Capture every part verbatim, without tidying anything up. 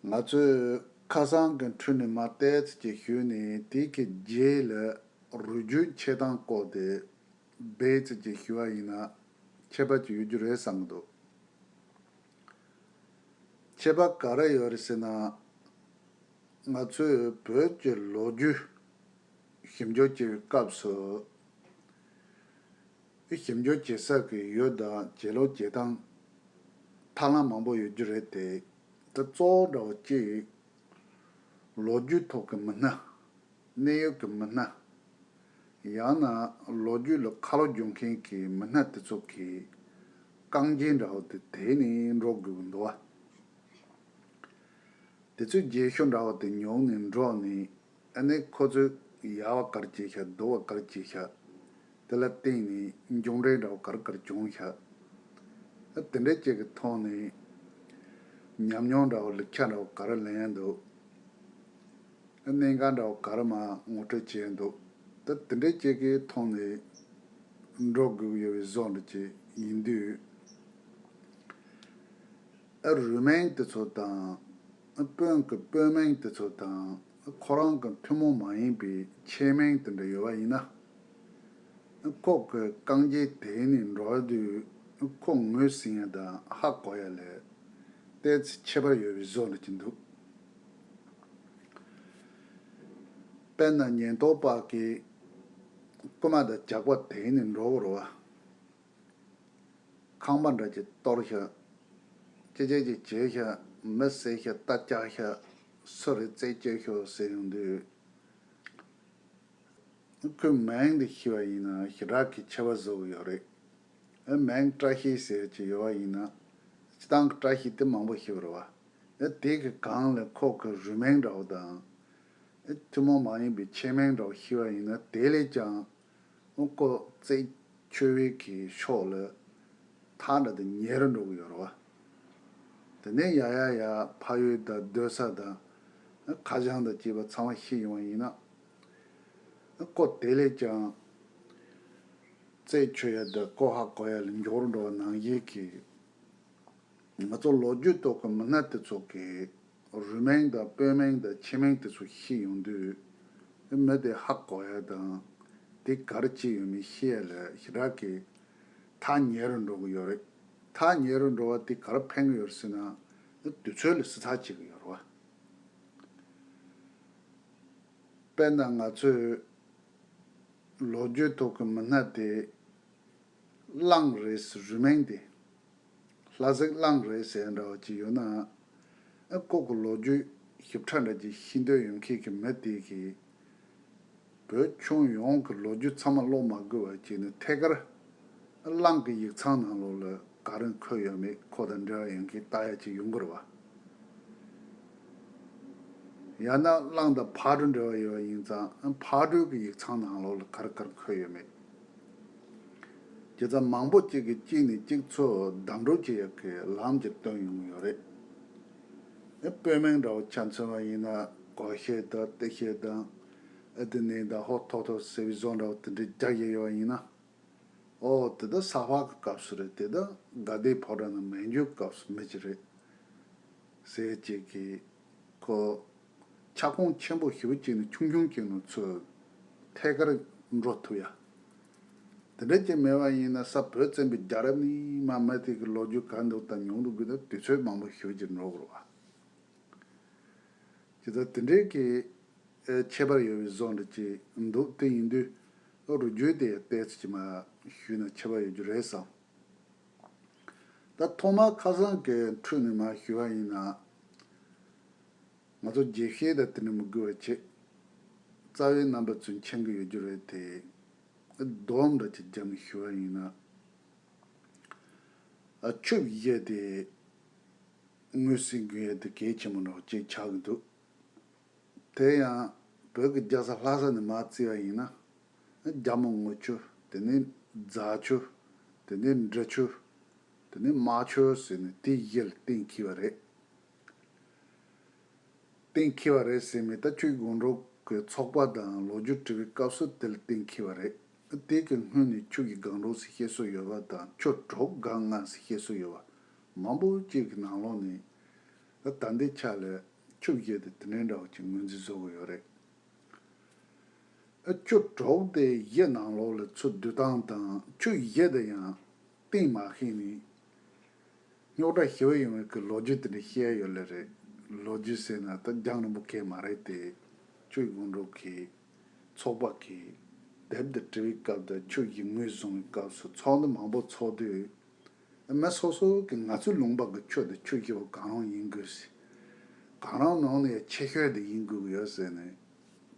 ང་ཚོས་ཁ་སང་གི་འཕྲོས་ནས་མར་ཏོག་ཙམ་ཅིག་ཞུས་ནས། དེའི་གི་རྗེས་ལ་རུས་རྒྱུད་འཆད་སྟངས་སྐོར་དེ་སྦད་ཙམ་ཅིག་ཞུ་བ་ཡིན་ན། ཁྱད་པར་ཅིག་ཡོད་རྒྱུ་རེད་བསམ་གྱི་འདུག་ཁྱད་པར་ག་རེ་ཡོད་རེད་ཟེར་ན། ང་ཚོས་བོད་ཀྱི་ལོ་རྒྱུས་ཞིབ་འཇུག་བྱེད་པའི་སྐབས་སུ། ཞིབ་འཇུག་བྱེད་ས་གི་ཡུལ་དང་བྱེད་ལུགས་བྱེད་སྟངས་ཐབས་ལམ་མང་པོ་ཡོད་རྒྱུ་རེད་དེ། དེ་གཙོ་བོ་འདྲ་བོ་གཅིག་ལོ་རྒྱུས་ཐོག་གི་མི་སྣ། གནད་ཡོད་ཀྱི་མི་སྣ། ཡང་ན་ལོ་རྒྱུས་ལ་ཁ་ལོ་སྒྱུར་མཁན་གྱི་མི་སྣ་དེ་ཚོ་གི་རྐང་རྗེས་འདྲ་བོ་དེ་དེད་ནས་འགྲོ་དགོས་ཀྱི་འདུག་བ། དེ་ཚོའི་རྗེས་ཤུལ་འདྲ་བོ་དེ་ཉུལ་ནས་འགྲོ་ནས། ཨ་ནི་ཁོ་ཚོས་ཡག་པ་ག་རེ་བྱས་ཤག་སྡུག་པ་ག་རེ་བྱས་ཤག་དེ་ལ་བརྟེན་ནས་མཇུག་འབྲས་འདྲ་བོ་ག་རེ་ག་རེ་བྱུང་ཤག་ཨ་དེ་འདྲ་ཅིག་གི་ཐོག་ནས་ཉམས་མྱོང་འདྲ་བོ། ལེགས་ཆ་འདྲ་བོ་ག་རེ་ལེན་ཡ་འདུག་ཨ་གནད་འགག་འདྲ་བོ་ག་རེ་མར་ངོ་སྤྲོད་བྱས་ཡ་འདུག་ད་དེ་འདྲ་ཅིག་གི་ཐོག་ནས་འགྲོ་དགོས་ཀྱི་ཡོད་པའི་བཟོ་འདྲ་ཅིག་ཡིན་དུས། ཨ་རུས་མིང་དེ་ཚོ་དང་། ཨ་དཔོན་གྱི་དཔོན་མིང་དེ་ཚོ་དང་། ཨ་ཁོ་རང་གི་ཐུན་མོང་མ་ཡིན་པའི་ཆེད་མིང་དེ་འདྲ་ཡོད་པ་ཡིན་ན། ཨ་ཁོ་གི་རྐང་རྗེས་དེད་ནས་འགྲོ་དུས། ཨ་ཁོ་ངོས་ཟིན་ཡ་དང་ཧ་གོ་ཡ་ལ་ཏོག་ཙམ་ཁྱད་པར་ཡོད་པའི་བཟོ་འདྲ་ཅིག་འདུག་དཔེར་ན་ཉེན་རྟོག་པ་གིས་རྐུན་མ་དང་ཇག་པ་དེད་ནས་འགྲོ་གི་རེད་བ། ཁང་པ་འདྲ་ཅིག་གཏོར་ཤག་ཅི་བྱེད་ཅིག་བྱས་ཤག་མི་བསད་ཤག་རྟ་བཅག་ཤག་སུ་རེད་རྩད་གཅོད་ཤོག་ཟེར་ཡོང་དུས། ཁོའི་མིང་འདི་ཤེས་པ་ཡིན་ན་ཞེ་དྲག་གི་ཁྱད་པར་བཟོ་གི་ཡོད་རེད། ཨ་མིང་བཀྲ་ཤིས་ཟེར་གྱི་ཡོད་པ་ཡིན་ན། སྤྱིར་བཏང་གི་བཀྲ་ཤིས་དེ་མང་པོ་ཤེས་པ་རེད་བ། ཨ་དེ་གི་སྒང་ལ་ཁོ་གི་རུས་མིང་འདྲ་བོ་དང་། ཨ་ཐུན་མོང་མ་ཡིན་པའི་ཆེད་མིང་འདྲ་བོ་ཤེས་པ་ཡིན་ན། དེ་ལས་ཀྱང་ཨ་ཁོ་རྩད་འཆོལ་བའི་གི་ཕྱོགས་ལ་ཐག་འདྲ་དེ་ཉེ་རུ་འགྲོ་གི་ཡོད་རེད་བ། དེ་ནས་ཡ་ཡ་ཡ་ཕ་ཡུལ་དང་སྡོད་ས་དང་། ཨ་ཁ་བྱང་དང་བཅས་པ་ཚང་མ་ཤེས་ཡོང་བ་ཡིན་ན། ཨ་ཁོ་དེ་ལས་ཀྱང་རྩད་འཆོལ་ཡ་དང་ཁོ་ཧ་གོ་ཡ་ལ་མགྱོགས་རུ་འགྲོ་བ་ནང་བཞིན་གྱི། ང་ཚོ་ལོ་རྒྱུས་ཐོག་གི་མི་སྣ་དེ་ཚོ་གི་རུས་མིང་དང་དཔོན་མིང་དང་ཆེད་མིང་དེ་ཚོ་ཤེས་ཡོང་དུས། མི་དེ་ཧ་གོ་ཡ་དང་། དེ་ག་རེ་བྱས་ཡོད་མེད་ཤེས་ཡ་ལ་ཞེ་དྲག་གི་ཐག་ཉེ་རུ་འགྲོ་གི་ཡོད་རེད། ཐག་ཉེ་རུ་འགྲོ་བ་དེ་ག་རེ་ཕན་གི་ཡོད་རེད་ཟེར་ན། དུས་ཚོད་ལ་བསྲི་ཚགས་བྱེད་ཀྱི་ཡོད་རེད་བ། དཔེར་ན་ང་ཚོས་ལོ་རྒྱུས་ཐོག་གི་མི་སྣ་དེ་གླང་རེད་ཟེར། རུས་མིང་དེ་ལྷ་གཟིགས་གླང་རེད་ཟེར་འདྲ་བ་ཅིག་ཡོད་ན། ཨ་ཁོ་གི་ལོ་རྒྱུས་ཞིབ་ཕྲ་འདྲ་ཅིག་ཤེས་འདོད་ཡོད་མཁན་གྱི་མི་དེ་གིས་བོད་ཁྱོན་ཡོངས་ཀྱི་ལོ་རྒྱུས་ཚང་མ་ཀློག་མ་དགོས་པ་བྱས་ནས། ཐད་ཀར་གླང་གི་ཡིག་ཚང་ནང་ལོགས་ལ་ག་རེ་འཁོད་ཡོད་མེད། ཁོ་དང་འབྲེལ་བ་ཡོད་མཁན་ལྟ་ཡ་ཅིག་ཡོང་གི་རེད་བ། ཡང་ན་གླང་དང་ཕག་གྲུ་འབྲེལ་བ་ཡོད་པ་ཡིན་ཙང་། ཕག་གྲུ་གི་ཡིག་ཚང་ནང་ལོགས་ལ་ག་རེ་ག་རེ་འཁོད་ཡོད་མེད། བྱས་ཙང་མང་པོ་ཅིག་གིས་གཅིག་ནས་གཅིག་ཚོ་བདམས་འགྲོ་བྱེད་ཡག་གི་ལམ་ཅིག་སྟོན་ཡོང་གི་ཡོད་རེད། ཨེ་དཔོན་མིང་འདྲ་བོ་ཆ་མཚོན་པ་ཡིན་ན། གོ་ཤེས་དང་ཏི་ཤེས་དང་། ཨེ་དེ་ནས་ད་ཧོ་ཐོ་ཐོ་ཟེར་བའི་བཟོ་འདྲ་བོ་དེ་འདྲ་རྒྱག་ཡས་ཡོད་པ་ཡིན་ན། ཨོ་དེ་ད་ས་ཕག་གི་སྐབས་སུ་རེད། དེ་ད་དགའ་ལྡན་ཕོ་བྲང་ནང་མན་ཇུའི་སྐབས་སུ་མི་ཅིག་རེད་ཟེར་ཅིག་གིས། ཁོ་ཁྱབ་ཁོངས་ཆེན་པོ་ཞེ་པོ་ཅིག་ནས་ཆུང་ཆུང་ཅིག་ནས་ཚུར་ཐད་ཀར་འགྲོ་ཐུབ་ཡ། དེ་འདྲ་ཅིག་མེད་པ་ཡིན་ན། ས་བོད་བཙན་པོའི་རྒྱལ་རབས་ནས་མར་མི་དེ་གི་ལོ་རྒྱུས་ག་འདུག་ད་ཉུང་དུ་དགོས་ན་དུས་ཚོད་མང་པོ་ཞེ་པོ་ཅིག་འགྲོ་དགོས་རེད་བ། བྱས་ཙང་དེ་འདྲའི་གི་ཨེ་ཁྱད་པར་ཡོད་པའི་བཟོ་འདྲ་ཅིག་འདུག་དེ་ཡིན་དུས་རུས་རྒྱུད་དེ་ཏོག་ཙམ་ཅིག་མར་ཞུས་ན་ཁྱད་པར་ཡོད་རྒྱུ་རེད་བསམ། ད་ཐོག་མར་ཁ་སང་གི་འཕྲོས་ནས་མར་ཞུས་པ་ཡིན་ན། ང་ཚོ་རྗེས་ཤོད་དང་དེ་འདྲ་མི་དགོས་པ་བྱེད། རྩ་བའི་རྣམ་པ་ཚོས་མཁྱེན་གྱི་ཡོད་རྒྱུ་རེད་དེ། སྡོམ་འདྲ་ཅིག་བརྒྱབ་ནས་ཞུས་པ་ཡིན་ན། ཨ་ཆོས་ཀྱི་གཞི་དེ་ངོས་ཟིན་དགོས་ཡ་དེ་གལ་ཆེན་པོ་འདྲ་བོ་ཅིག་ཆགས་ཀྱི་འདུག་དེ་ཡང་བོད་ཀྱི་རྒྱལ་ས་ལྷ་ས་ནས་མར་བརྩིས་པ་ཡིན་ན། རྒྱལ་མོ་དངུལ་ཆུ། དེ་ནས་རྫ་ཆུ། དེ་ནས་འབྲི་ཆུ། དེ་ནས་རྨ་ཆུ་ཟེར་ནས་དེའི་གཞི་ལ་གཏན་འཁེལ་བ་རེད། གཏན་འཁེལ་བ་རེད་ཟེར་མི་ད་ཆོས་ཀྱི་སྒང་དྲུག་གི་ཚོགས་པ་དང་ལོ་རྒྱུས་བྲིས་པའི་སྐབས་སུ་དེ་ལ་གཏན་འཁེལ་བ་རེད། དེ་གི་སྔོན་ནས་ཆོས་ཀྱི་སྒང་དྲུག་ཟེར་བཤད་སྲོལ་ཡོད་པ་དང་། ཆོས་དྲུག་སྒང་ལྔ་ཟེར་བཤད་སྲོལ་ཡོད་པ་མང་པོ་ཅིག་གི་ནང་ལོགས་ནས། ད་ལྟ་འདི་ཆ་ལ་ ཆུ་བཞི་དེ་དེ་འདྲའི་འདྲ་བོ་ཅིག་ངོས་འཛིན་བཟོ་གི་ཡོད་རེད། ཨ་ཆུ་དྲུག་དེ་བཞི་ནང་ལོགས་ལ་ཚུར་བསྡུ་སྟངས་དང་ཆུ་བཞི་དེ་ཡང་གཏིང་མ་ཤེས་ནས་རྙོག་དྲ་ཞི་བ་ཡོང་བའི་གི་ལོ་རྒྱུས་དེ་འདྲ་བཤད་ཡོད་ལེ་རེད། ལོ་རྒྱུས་ཟེར་ན་ད་རྒྱང་རིང་པོ་གས་མ་རེད་དེ། ཆུ་དགུན་འབྲུག་གི་ཚོགས་པ་གི་དེབ་དེ་བྲི་བའི་སྐབས་དང་ཆུ་བཞི་ངོས་བཟུང་བའི་སྐབས་སུ་ཚོགས་འདུ་མང་པོ་ཚོགས་དུས། མི་སོ་སོ་གི་ང་ཚོའི་ལུང་པ་གི་ཆུ་དེ་ཆུ་བཞི་པོ་གང་རུང་ཡིན་དགོས་ཟེར། གང་རུང་ནང་ནས་ཆེ་ཤོས་དེ་ཡིན་དགོས་ཀྱི་ཡོད་ཟེར་ནས།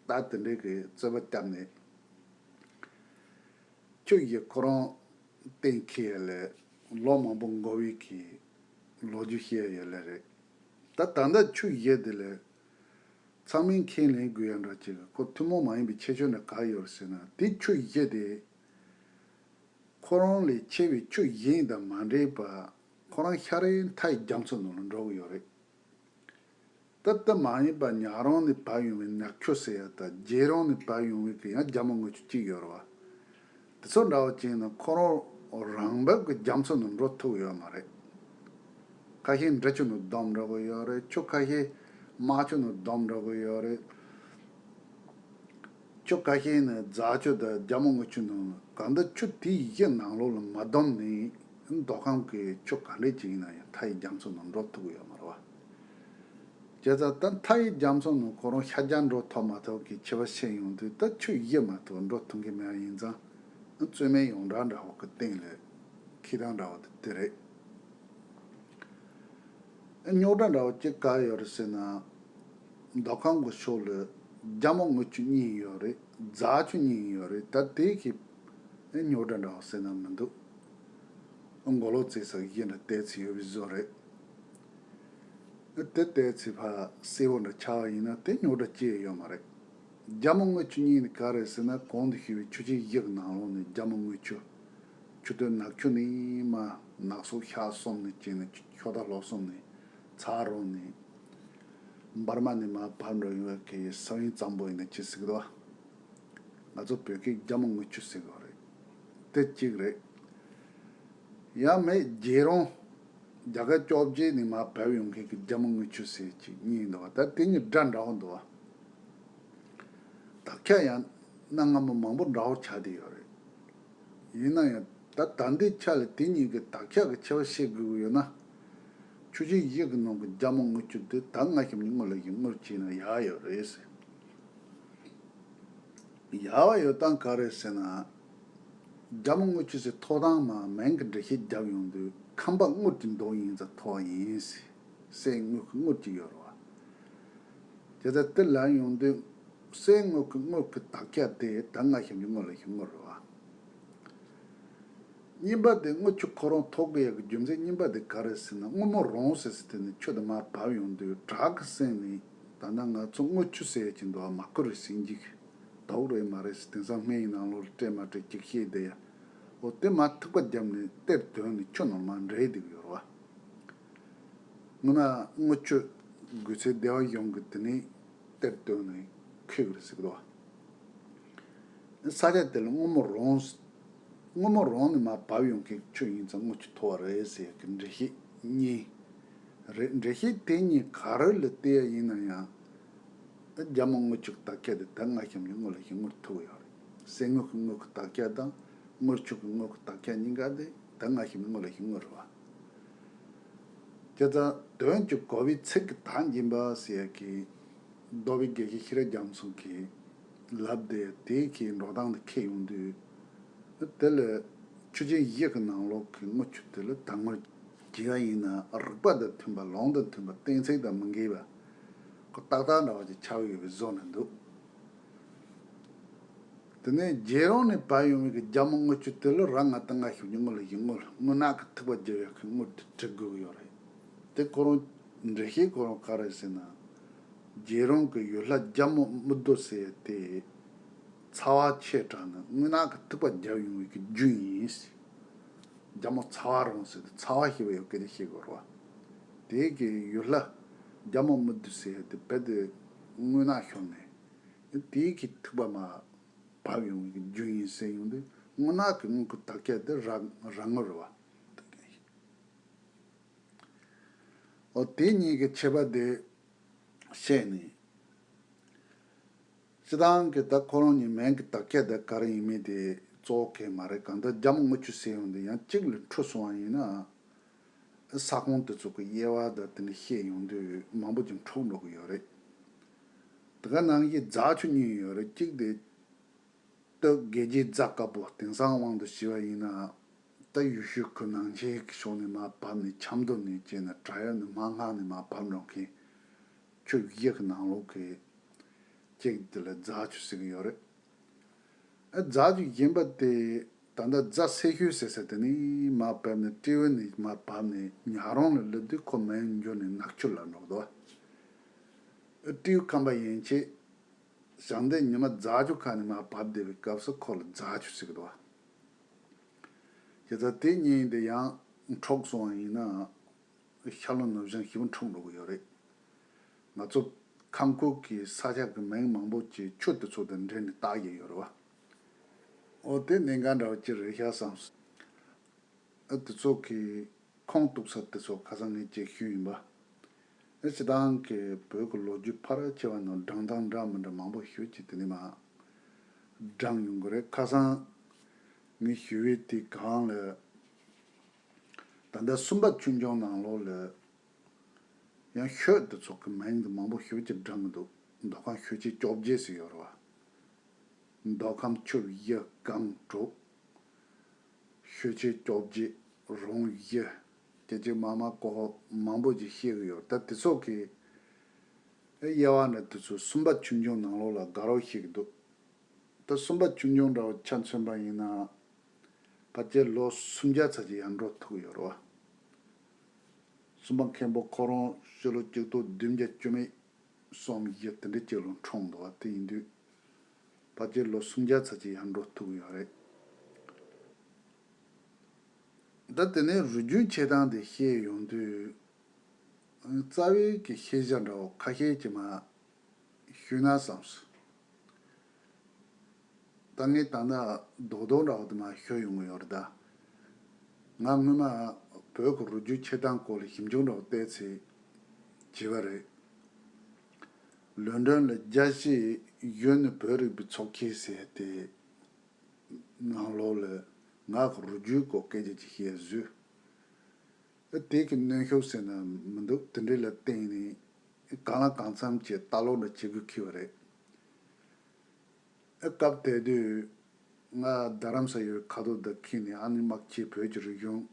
ད་དེ་འདྲའི་གི་རྩོད་པ་བརྒྱབ་ནས། ཆུ་བཞི་ཁོ་རང་གཏན་འཁེལ་ཡ་ལས་ལོ་མང་པོ་འགོར་བའི་གི་ལོ་རྒྱུས་བཤད་ཡོད་ལེ་རེད། ད་ད་ལྟ་ཆུ་བཞི་དེ་ལས་ཚང་མས་ཁས་ལེན་དགོས་ཡ་འདྲ་ཅིག་ཁོ་ཐུན་མོང་མ་ཡིན་པའི་ཁྱད་ཆོས་འདྲ་ག་ཡོད་ཟེར་ན། དེ་ཆུ་བཞི་དེ་ཁོ་རང་ལས་ཆེ་བའི་ཆུ་གཞན་དང་མ་འདྲེས་པ། ཁོ་རང་ཤར་རིའི་མཐའ་ཡི་རྒྱ་མཚོ་ནང་ལ་འགྲོ་གི་ཡོད་རེད། ད་ལྟ་མ་ཡིན་པ་ཉག་རོང་ནས་བབས་ཡོང་བའི་ནག་ཆུ་ཟེར་ཡ་དང་རྗེ་རོང་ནས་བབས་ཡོང་བའི་གི་ཡང་རྒྱ་མོ་དངུལ་ཆུ་གཅིག་ཡོད་རེད་བ། དེ་ཚོ་འདྲ་བོ་བྱས་ན་ཁོ་རང་རང་འབབ་ཀྱི་རྒྱ་མཚོ་ནང་འགྲོ་ཐུབ་ཡོད་མ་རེད། ཁ་ཤས་འབྲི་ཆུ་ནང་བསྡོམས་འགྲོ་གི་ཡོད་རེད། ཆུ་ཁ་ཤས་རྨ་ཆུ་ནང་བསྡོམས་འགྲོ་གི་ཡོད་རེད། ཆུ་ཁ་ཤས་ནི་རྫ་ཆུ་དང་རྒྱ་མོ་དངུལ་ཆུ་ནང་གང་ལྟར་ཆུ་དེའི་བཞི་ནང་ལོགས་ལ་མ་བསྡོམས་ནས་མདོ་ཁམས་ཀྱི་ཆུ་ག་འདྲས་ཅིག་ཡིན་ན་ཡང་མཐའ་ཡི་རྒྱ་མཚོ་ནང་འགྲོ་ཐུབ་ཀྱི་ཡོད་མ་རེད་བ། བྱས་ཙང་ད་མཐའ་ཡི་རྒྱ་མཚོ་ནང་ཁོ་རང་ཤར་རྒྱག་འགྲོ་ཐུབ་མ་ཐུབ་ཀྱི་ཁྱད་པར་ཕྱིན་ཡོང་དུས། ད་ཆུ་བཞི་མ་གཏོགས་འགྲོ་ཐུབ་མཁན་མེད་པ་ཡིན་ཙང་། རྩོད་མེད་ཡོངས་གྲགས་འདྲ་བོ་གི་སྟེང་ལ་འཁེལ་སྟངས་འདྲ་བོ་དེ་དེ་རེད། རྙོག་དྲ་འདྲ་བོ་གཅིག་ག་ཡོད་རེད་ཟེར་ན། མདོ་ཁམས་ཀྱི་ཕྱོགས་ལ་རྒྱ་མོ་དངུལ་ཆུ་གཉིས་ཡོད་རེད། རྫ་ཆུ་གཉིས་ཡོད་རེད། ད་དེ་གི་རྙོག་དྲ་འདྲ་བོ་ཟེར་ན་མི་འདུག་མགོ་ལོག་རྩེ་ས་གཞི་འདྲ་བལྟས་ཚེ་ཡོད་པའི་བཟོ་རེད། དེ་བལྟས་ཚེ་ཕར་གསལ་པོ་འདྲ་ཆགས་པ་ཡིན་ན་དེ་རྙོག་དྲ་སྐྱེ་ཡོད་མ་རེད། རྒྱ་མོ་དངུལ་ཆུ་གཉིས་ནི་ག་རེ་ཟེར་ན། གོང་དུ་ཞུས་པའི་ཆུ་ཆེན་བཞི་གི་ནང་ལོགས་ནས་རྒྱ་མོ་དངུལ་ཆུ། ཆུ་སྟོད་ནག་ཆུ་ནས་མར་ནག་སོག་ཤར་གསུམ་ནས་བྱས་ནས་ཤོ་རྟ་ལྷོ་གསུམ་ནས་ཚ་རོང་ནས་འབར་མ་ནས་མར་བབས་འགྲོ་ཡོང་བའི་གི་ས་བོན་གཙང་པོ་ཡིན་ན་ཅི་ཟེར་གི་འདུག་ང་ཚོ་བོད་སྐད་རྒྱ་མོ་དངུལ་ཆུ་ཟེར་གི་རེད། དེ་གཅིག་རེད། ཡང་མེད་རྗེ་རོང་། རྒྱ་གར་བཅོ་བརྒྱད་ནས་མར་བབས་ཡོང་མཁན་གྱི་རྒྱ་མོ་དངུལ་ཆུ་ཟེར་གཅིག་གཉིས་འདུག་བ། ད་དེ་གཉིས་སྒྲ་འདྲ་བོ་འདུག་བ། དག་ཆ་ཡང་གནའ་སྔ་མོ་མང་པོ་འདྲ་བོ་ཆགས་བསྡད་ཡོད་རེད། ཡིན་ན་ཡང་ད་ད་ལྟའི་ཆ་ལ་དེ་གཉིས་ཀྱི་དག་ཆ་གི་ཁྱད་པར་ཤེས་དགོས་ཀྱི་ཡོད་ན། ཆུ་ཆེན་བཞི་གི་ནང་གི་རྒྱ་མོ་དངུལ་ཆུ་དེ་ད་སྔ་ཞབས་ཀྱུ་དངུལ་ལ་ཞབས་ཀྱུ་དངུལ་བྱས་ན་ཡག་ཡོད་རེད་ཟེར། ཡག་པ་ཡོད་སྟངས་ག་རེ་ཟེར་ན། རྒྱ་མོ་དངུལ་ཆུ་ཟེར་ཐོགས་སྟངས་མ་མིང་གི་འགྲེལ་བཤད་བརྒྱབ་ཡོང་དུས་ཁམས་པ་དངུལ་གྱི་མདོག་ཡིན་ཙང་ཐོགས་པ་ཡིན་ཟེར། གསེར་དངུལ་གྱི་དངུལ་གྱི་ཡོད་རེད་བ། དེ་ལྟར་དེ་ལབ་ཡོང་དུས་གསེར་དངུལ་གྱི་དངུལ་གྱི་དག་ཆ་དེ་ད་སྔ་ཞབས་ཀྱུ་དངུལ་ལ་ཞབས་ཀྱུ་དངུལ་རེད་བ། གཉིས་པ་དེ་དངུལ་ཆུ་ཁོ་རང་ཐོགས་དགོས་ཡག་གི་རྒྱུ་མཚན་གཉིས་པ་དེ་ག་རེ་ཟེར་ན། སྔོན་མོ་རོང་ཟེར་ཟེར་དེ་ནས་ཆུ་དེ་མར་བབས་ཡོང་དུས་བྲག་གི་གསེང་ནས་ད་ལྟ་ང་ཚོ་དངུལ་ཆུ་ཟེར་ཡག་ཅིག་འདུག་བ། མ་ཁུ་རི་ཟིན་གྱི་དོག་རེད་མ་རེད་ཟེར། དེང་སང་སྨན་ཡིག་ནང་ལོགས་ལ་སྤྲད་མ་སྤྲད་ཅིག་ཤེས་བསྡད་ཡ། འོ་དེ་མར་ཐིགས་པ་བརྒྱབ་ནས་གཏེར་བཏོན་ནས་ཆུ་ནང་མར་འདྲེས་བསྡད་ཀྱི་ཡོད་རེད་བ། སྔོན་མ་དངུལ་ཆུ་དགོས་ཚེ་སྡེ་བ་གཞུང་གིས་དེ་ནས་གཏེར་བཏོན་ནས་ཁུག་རེད་ཟེར་གི་འདུག་བ། ས་ཆ་དེ་ལ་སྔོན་མོ་རོང་། སྔོན་མོ་རོང་ནས་མར་བབས་ཡོང་མཁན་ཆུ་ཡིན་ཙང་དངུལ་ཆུ་ཐོགས་པ་རེད་ཟེར་གི་འགྲེལ་བཤད་གཉིས་རེད། འགྲེལ་བཤད་དེ་གཉིས་ག་རེ་ལ་བལྟས་ཡ་ཡིན་ན་ཡང་། རྒྱ་མོ་དངུལ་ཆུ་གི་དག་ཆ་དེ་ད་སྔ་ཞབས་ཀྱུ་དངུལ་ལ་ཞབས་ཀྱུ་དངུལ་ཐུག་གི་ཡོད་རེད། གསེར་དངུལ་གྱི་དངུལ་གྱི་དག་ཆ་དང་དངུལ་ཆུ་གི་དངུལ་གྱི་དག་ཆ་གཉིས་ཀ་དེ་ད་སྔ་ཞབས་ཀྱུ་དངུལ་ལ་ཞབས་ཀྱུ་དངུལ་རེད་བ། དེ་ལྟར་དོན་གྱི་གོ་བའི་ཚིག་གི་དག་འབྱིན་པ་ཟེར་ཡག་གི་རྡོ་སྦིས་དགེ་བཤེས་ཤེས་རབ་རྒྱ་མཚོ་གི་ལབ་དེ་དེའི་གི་འགྲོ་སྟངས་དེ་འཁེལ་ཡོང་དུས། དེ་ལ་ཆུ་ཆེན་བཞི་གི་ནང་ལོགས་ཀྱི་དངུལ་ཆུ་དེ་ལ་ད་དངུལ་ཇི་ག་ཡིན་ན་རིགས་པ་དང་མཐུན་པ། ལུང་དང་མཐུན་པ། གཏན་ཚིགས་དང་མི་འགལ་བ། ཁོ་ཏག་ཏག་འདྲ་བ་ཅིག་ཆགས་ཡོད་པའི་བཟོ་ནས་འདུག་དེ་ནས་རྗེ་རོང་ནས་བབས་ཡོང་བའི་གི་རྒྱ་མོ་དངུལ་ཆུ་དེ་ལ་རང་ང་ད་སྔ་ཞབས་ཀྱུ་དངུལ་ལ་ཞབས་ཀྱུ་དངུལ། དངུལ་ནག་གི་ཐིགས་པ་བརྒྱབ་ཡག་གི་དངུལ་དེ་བྲི་དགོས་ཀྱི་ཡོད་རེད། དེ་ཁོ་རང་འགྲེལ་བཤད་ཁོ་རང་ག་རེ་ཟེར་ན། རྗེ་རོང་གི་ཡུལ་ལྷ་རྒྱ་མོ་དམུ་རྡོ་ཟེར་ཡག་དེ་ཚ་བ་ཆེ་དྲགས་ནས་དངུལ་ནག་གི་ཐིགས་པ་བརྒྱབ་ཡོང་བའི་གི་རྒྱུ་ཡིན་ཟེར། རྒྱ་མོ་ཚ་བ་རོང་ཟེར་དུས་ཚ་བ་ཞེས་པ་ཡོད་སྐད་ཆ་བཤད་དགོས་རེད་བ། དེའི་གི་ཡུལ་ལྷ་རྒྱ་མོ་དམུ་རྡོ་ཟེར་ཡག་དེ་རྦད་དེ་དངུལ་ནག་ཤོར་ནས། དེའི་གི་ཐིགས་པ་མར་བབས་ཡོང་བའི་གི་རྒྱུ་ཡིན་ཟེར་ཡོང་དུས། དངུལ་ནག་གི་དངུལ་གྱི་དག་ཆ་དེ་ར་ར་དངུལ་རེད་བ། འོ་དེ་གཉིས་ཀྱི་ཁྱད་པར་དེ་ བཤད་ནས། སྤྱིར་བཏང་གི་ད་ཁོ་རང་གཉིས་མིང་གི་དག་སྐད་དེ་ག་རེ་ཡིན་མིན་དེ་གཙོ་བོ་གལ་མ་རེད། གང་ལྟར་རྒྱ་མོ་དངུལ་ཆུ་ཟེར་ཡོང་དུས་ཡང་གཅིག་ལ་འཁྲུལ་སོང་བ་ཡིན་ན། ས་ཁོངས་དེ་ཚོ་གི་དབྱེ་བ་དང་དེ་འདྲ་བཤད་ཡོང་དུས་མང་པོ་ཅིག་འཁྲུག་འགྲོ་གི་ཡོད་རེད། དེ་ག་ནང་བཞིན་རྫ་ཆུ་གཉིས་ཡོད་རེད། གཅིག་དེ་སྟོད་དགེ་རྒྱས་རྫ་དཀར་པོ་དེང་སང་དབང་དུ་བྱས་པ་ཡིན་ན། ད་ཡུལ་ཤུལ་ཁུལ་ནང་ཆེན་གྱི་ཕྱོགས་ནས་མར་བབས་ནས་ཆབ་མདོ་ནས་བྱས་ནས་བྲག་གཡབ་ནས་མར་སྔ་ནས་མར་བབས་འགྲོ་མཁན་ཆུ་བཞི་གི་ནང་ལོགས་ཀྱི་གཅིག་དེ་ལ་རྫ་ཆུ་ཟེར་གྱི་ཡོད་རེད། ཨ་རྫ་ཆུ་གཞན་པ་དེ་ད་ལྟ་རྫ་སེར་ཤུལ་ཟེར་ས་དེ་ནས་མར་བབས་ནས་སྤྲེའུ་ནས་མར་བབས་ནས་ཉག་རོང་ལ་སླེབས་དུས་ཁོ་མིང་འགྱུར་ནས་ནག་ཆུ་ལ་འགྲོ་འདུག་ཨ་སྤྲེའུ་ཁམས་པ་ཡན་ཆད་ཞང་སྡེ་ཉི་མ་རྫ་ཆུ་ཁ་ནས་མར་བབས་བསྡད་པའི་སྐབས་སུ་ཁོ་ལ་རྫ་ཆུ་ཟེར་གི་འདུག་བ། བྱས་ཙང་དེ་གཉིས་དེ་ཡང་འཁྲུག་སོང་བ་ཡིན་ན་ཤར་ལྷོ་ནུབ་བྱང་ཞེ་པོ་འཁྲུག་འགྲོ་གི་ཡོད་རེད། ང་ཚོ་ཁམས་ཁུལ་གྱི་ས་ཆ་གི་མིང་མང་པོ་ཅིག་ཆུ་དེ་ཚོ་དང་འབྲེལ་ནས་བཏགས་ཀྱི་ཡོད་རེད་བ། འོ་དེ་གནད་འགག་འདྲ་བོ་ཅིག་རེད་ཤག་བསམ་སོང་། ཨ་དེ་ཚོ་གི་ཁུངས་གཏུགས་ས་དེ་ཚོ་ཁ་སང་ངས་ཅིག་ཞུས་ཡིན་པ། ཨ་སྤྱིར་བཏང་གི་བོད་ཀྱི་ལོ་རྒྱུས་ཕལ་ཆེ་བ་ནང་བགྲང་སྟངས་འདྲ་མི་འདྲ་མང་པོ་ཞེ་པོ་ཅིག་དེ་ནས་མར་བགྲངས་ཡོང་གི་རེད། ཁ་སང་ངས་ཞུས་པའི་དེ་སྒང་ལ་ད་ལྟ་སུམ་པ་ཆོས་འབྱུང་ནང་ལོགས་ལ་ཡང་ཤོད་དེ་ཚོ་གི་མིང་དེ་མང་པོ་ཞེ་པོ་ཅིག་བགྲངས་ཀྱི་འདུག་མདོ་ཁམས་ཤོད་བྱེད་བཅོ་བརྒྱད་ཟེར་ཡོད་རེད་བ། མདོ་ཁམས་ཆུ་བཞི་སྒང་དྲུག་ཤོད་བྱེད་བཅོ་བརྒྱད། རོང་བཞི། སྐད་ཅིག་མ་མ་གོ་མང་པོ་ཅིག་བཤད་གི་ཡོད། ད་དེ་ཚོ་གི་དབྱེ་བ་འདྲ་དེ་ཚོ་སུམ་པ་ཆོས་འབྱུང་ནང་ལོགས་ལ་དགའ་རབ་བཤད་གི་འདུག་ད་སུམ་པ་ཆོས་འབྱུང་འདྲ་བོ་ཆ་མཚོན་པ་ཡིན་ན། ཕལ་ཆེར་ལོ་སུམ་བརྒྱ་ཙམ་ཅིག་ཡར་འགྲོ་ཐུབ་ཀྱི་ཡོད་རེད་བ། སུམ་པ་མཁན་པོ་ཁོ་རང་ཕྱི་ལོ་གཅིག་སྟོང་བདུན་བརྒྱ་བཅུ་མེད་གསུམ་བཞི་དེ་འདྲ་ཅིག་ལ་འཁྲུངས་འདུག་བ། དེ་ཡིན་དུས་ཕལ་ཆེར་ལོ་སུམ་བརྒྱ་ཙམ་ཅིག་ཡར་འགྲོ་ཐུབ་ཀྱི་ཡོད་རེད། ད་དེ་ནས་རུས་རྒྱུད་འཆད་སྟངས་དེ་བཤད་ཡོང་དུས། རྩ་བའི་གི་ཤེས་བྱ་འདྲ་བོ་ཁ་ཤས་ཅིག་མར་ཞུས་ན་བསམས་སོང་། ད་ངས་ད་ལྟ་རྡོག་རྡོག་འདྲ་བོ་དེ་མར་ཞུ་ཡོང་གི་ཡོད་རེད་ད། ང་སྔོན་མ་བོད་ཀྱི་རུས་རྒྱུད་འཆད་སྟངས་སྐོར་ལ་ཞིབ་འཇུག་འདྲ་བོ་བལྟས་ཚེ་བྱས་པ་རེད། ལོན་ཌོན་ལ་རྒྱལ་སྤྱིའི་གཞོན་ནུ་བོད་རིག་པའི་ཚོགས་ཆེན་ཟེར་དེ་ནང་ལོགས་ལ་ངག་གི་རུས་རྒྱུད་སྐོར་སྐད་ཆ་ཅིག་བཤད་བཟོས། ཨ་དེ་གི་གནོན་ཤུགས་ཟེར་ན་མི་འདུག་དེ་འདྲ་ལ་བརྟེན་ནས་གང་ལ་གང་འཚམ་གྱི་ལྟ་ཀློག་འདྲ་བྱེད་དགོས་ཁེལ་བ་རེད། ཨ་སྐབས་དེ་དུས་ང་རྡ་རམ་ས་ཡོད་ཁ་ཐོག་དང་ཁྱེད་ནས་ཨ་ནི་དམག་ཆེ་བོད་ཀྱི་རིག་གཞུང་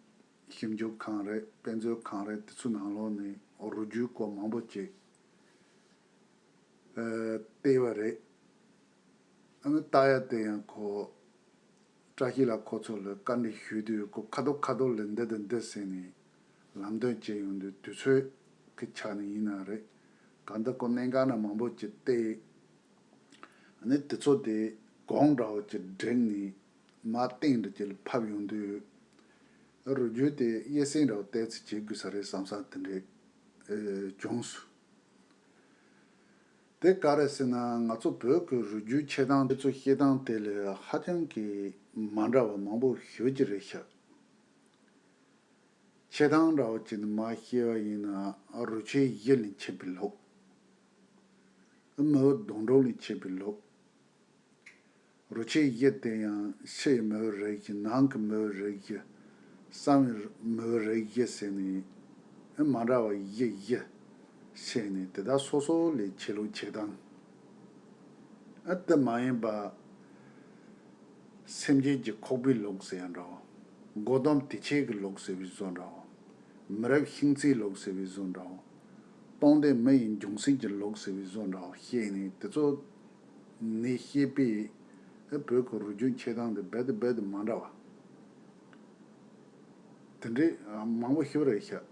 ཞིབ་འཇུག་ཁང་རེད། དཔེ་མཛོད་ཁང་རེད། དེ་ཚོ་ནང་ལོགས་ནས་རུས་རྒྱུད་སྐོར་མང་པོ་ཅིག་ཨ་བལྟས་པ་རེད། ཨ་ནི་ལྟ་ཡ་དེ་ཡང་ཁོ་བཀྲ་ཤིས་ལགས་ཁོ་ཚོ་ལ་བཀའ་འདྲི་ཞུས་དུས་ཁོ་ཁ་ཐོག་ཁ་ཐོག་ལ་འདི་དང་འདི་ཟེར་ནས་ལམ་སྟོན་བྱས་ཡོང་དུས་དུས་ཚོད་ཀྱི་ཆ་ནས་ཡིན་ན་རེད། གང་ལྟར་ཁོ་གནད་འགག་སྣ་མང་པོ་ཅིག་བལྟས། ཨ་ནི་དེ་ཚོ་དེ་གོང་འདྲ་བོ་ཅིག་བསྒྲིགས་ནས་མར་སྟེང་འདྲ་ཅིག་ལ་ཕབ་ཡོང་དུས་རུས་རྒྱུད་དེ་དབྱེ་གསེང་འདྲ་བོ་བལྟས་ཚེ་བྱེད་དགོས་ས་རེད་བསམ་ས་དེ་འདྲས་ཨེ་བྱུང་སོང་། དེ་ག་རེ་ཟེར་ན་ང་ཚོ་བོད་ཀྱི་རུས་རྒྱུད་འཆད་སྟངས་དེ་ཚོ་བཤད་སྟངས་དེ་ལས་ཧ་ཅང་གི་མ་འདྲ་བ་མང་པོ་ཞེ་པོ་ཅིག་རེད་ཤག་འཆད་སྟངས་འདྲ་བོ་ཅིག་ནི་མ་བཤད་པ་ཡིན་ན་རུས་ཆེན་བཞི་ལས་མཆེད་པའི་ལུགས། མི་བུ་སྡོང་གྲོགས་ལས་མཆེད་པའི་ལུགས། རུས་ཆེན་བཞི་དེ་ཡང་ཕྱི་ཡི་མི་བུ་རིགས་བཞི། ནང་གི་མི་བུ་རིགས་བཞི། གསང་བའི་མི་བུ་རིགས་བཞི་ཟེར་ནས་མ་འདྲ་བ་བཞི་བཞི་བཤད་ནས་དེ་དག་སོ་སོ་ལས་འཆད་ལུགས་འཆད་སྟངས། ཨ་དེ་མ་ཡིན་པ། སེམས་ཅན་གྱི་ཁོག་པའི་ལུགས་ཟེར་ཡང་འདྲ་བོ། མགོ་ཟླུམ་དུས་ཆེན་གྱི་ལུགས་ཟེར་བའི་བཟོ་འདྲ་བོ། མི་རབས་ཤིང་རྩའི་ལུགས་ཟེར་བའི་བཟོ་འདྲ་བོ། སྟོང་སྡེ་མི་ཡི་འབྱུང་སྲིད་ཀྱི་ལུགས་ཟེར་བའི་བཟོ་འདྲ་བོ་བཤད་ནས་དེ་ཚོ་ནས་བཤད་པའི་ཨ་བོད་ཀྱི་རུས་རྒྱུད་འཆད་སྟངས་དེ་རྦད་དེ་རྦད་དེ་མ་འདྲ་བ། དེ་འདྲའི་མང་པོ་ཞིག་རེད་ཤག་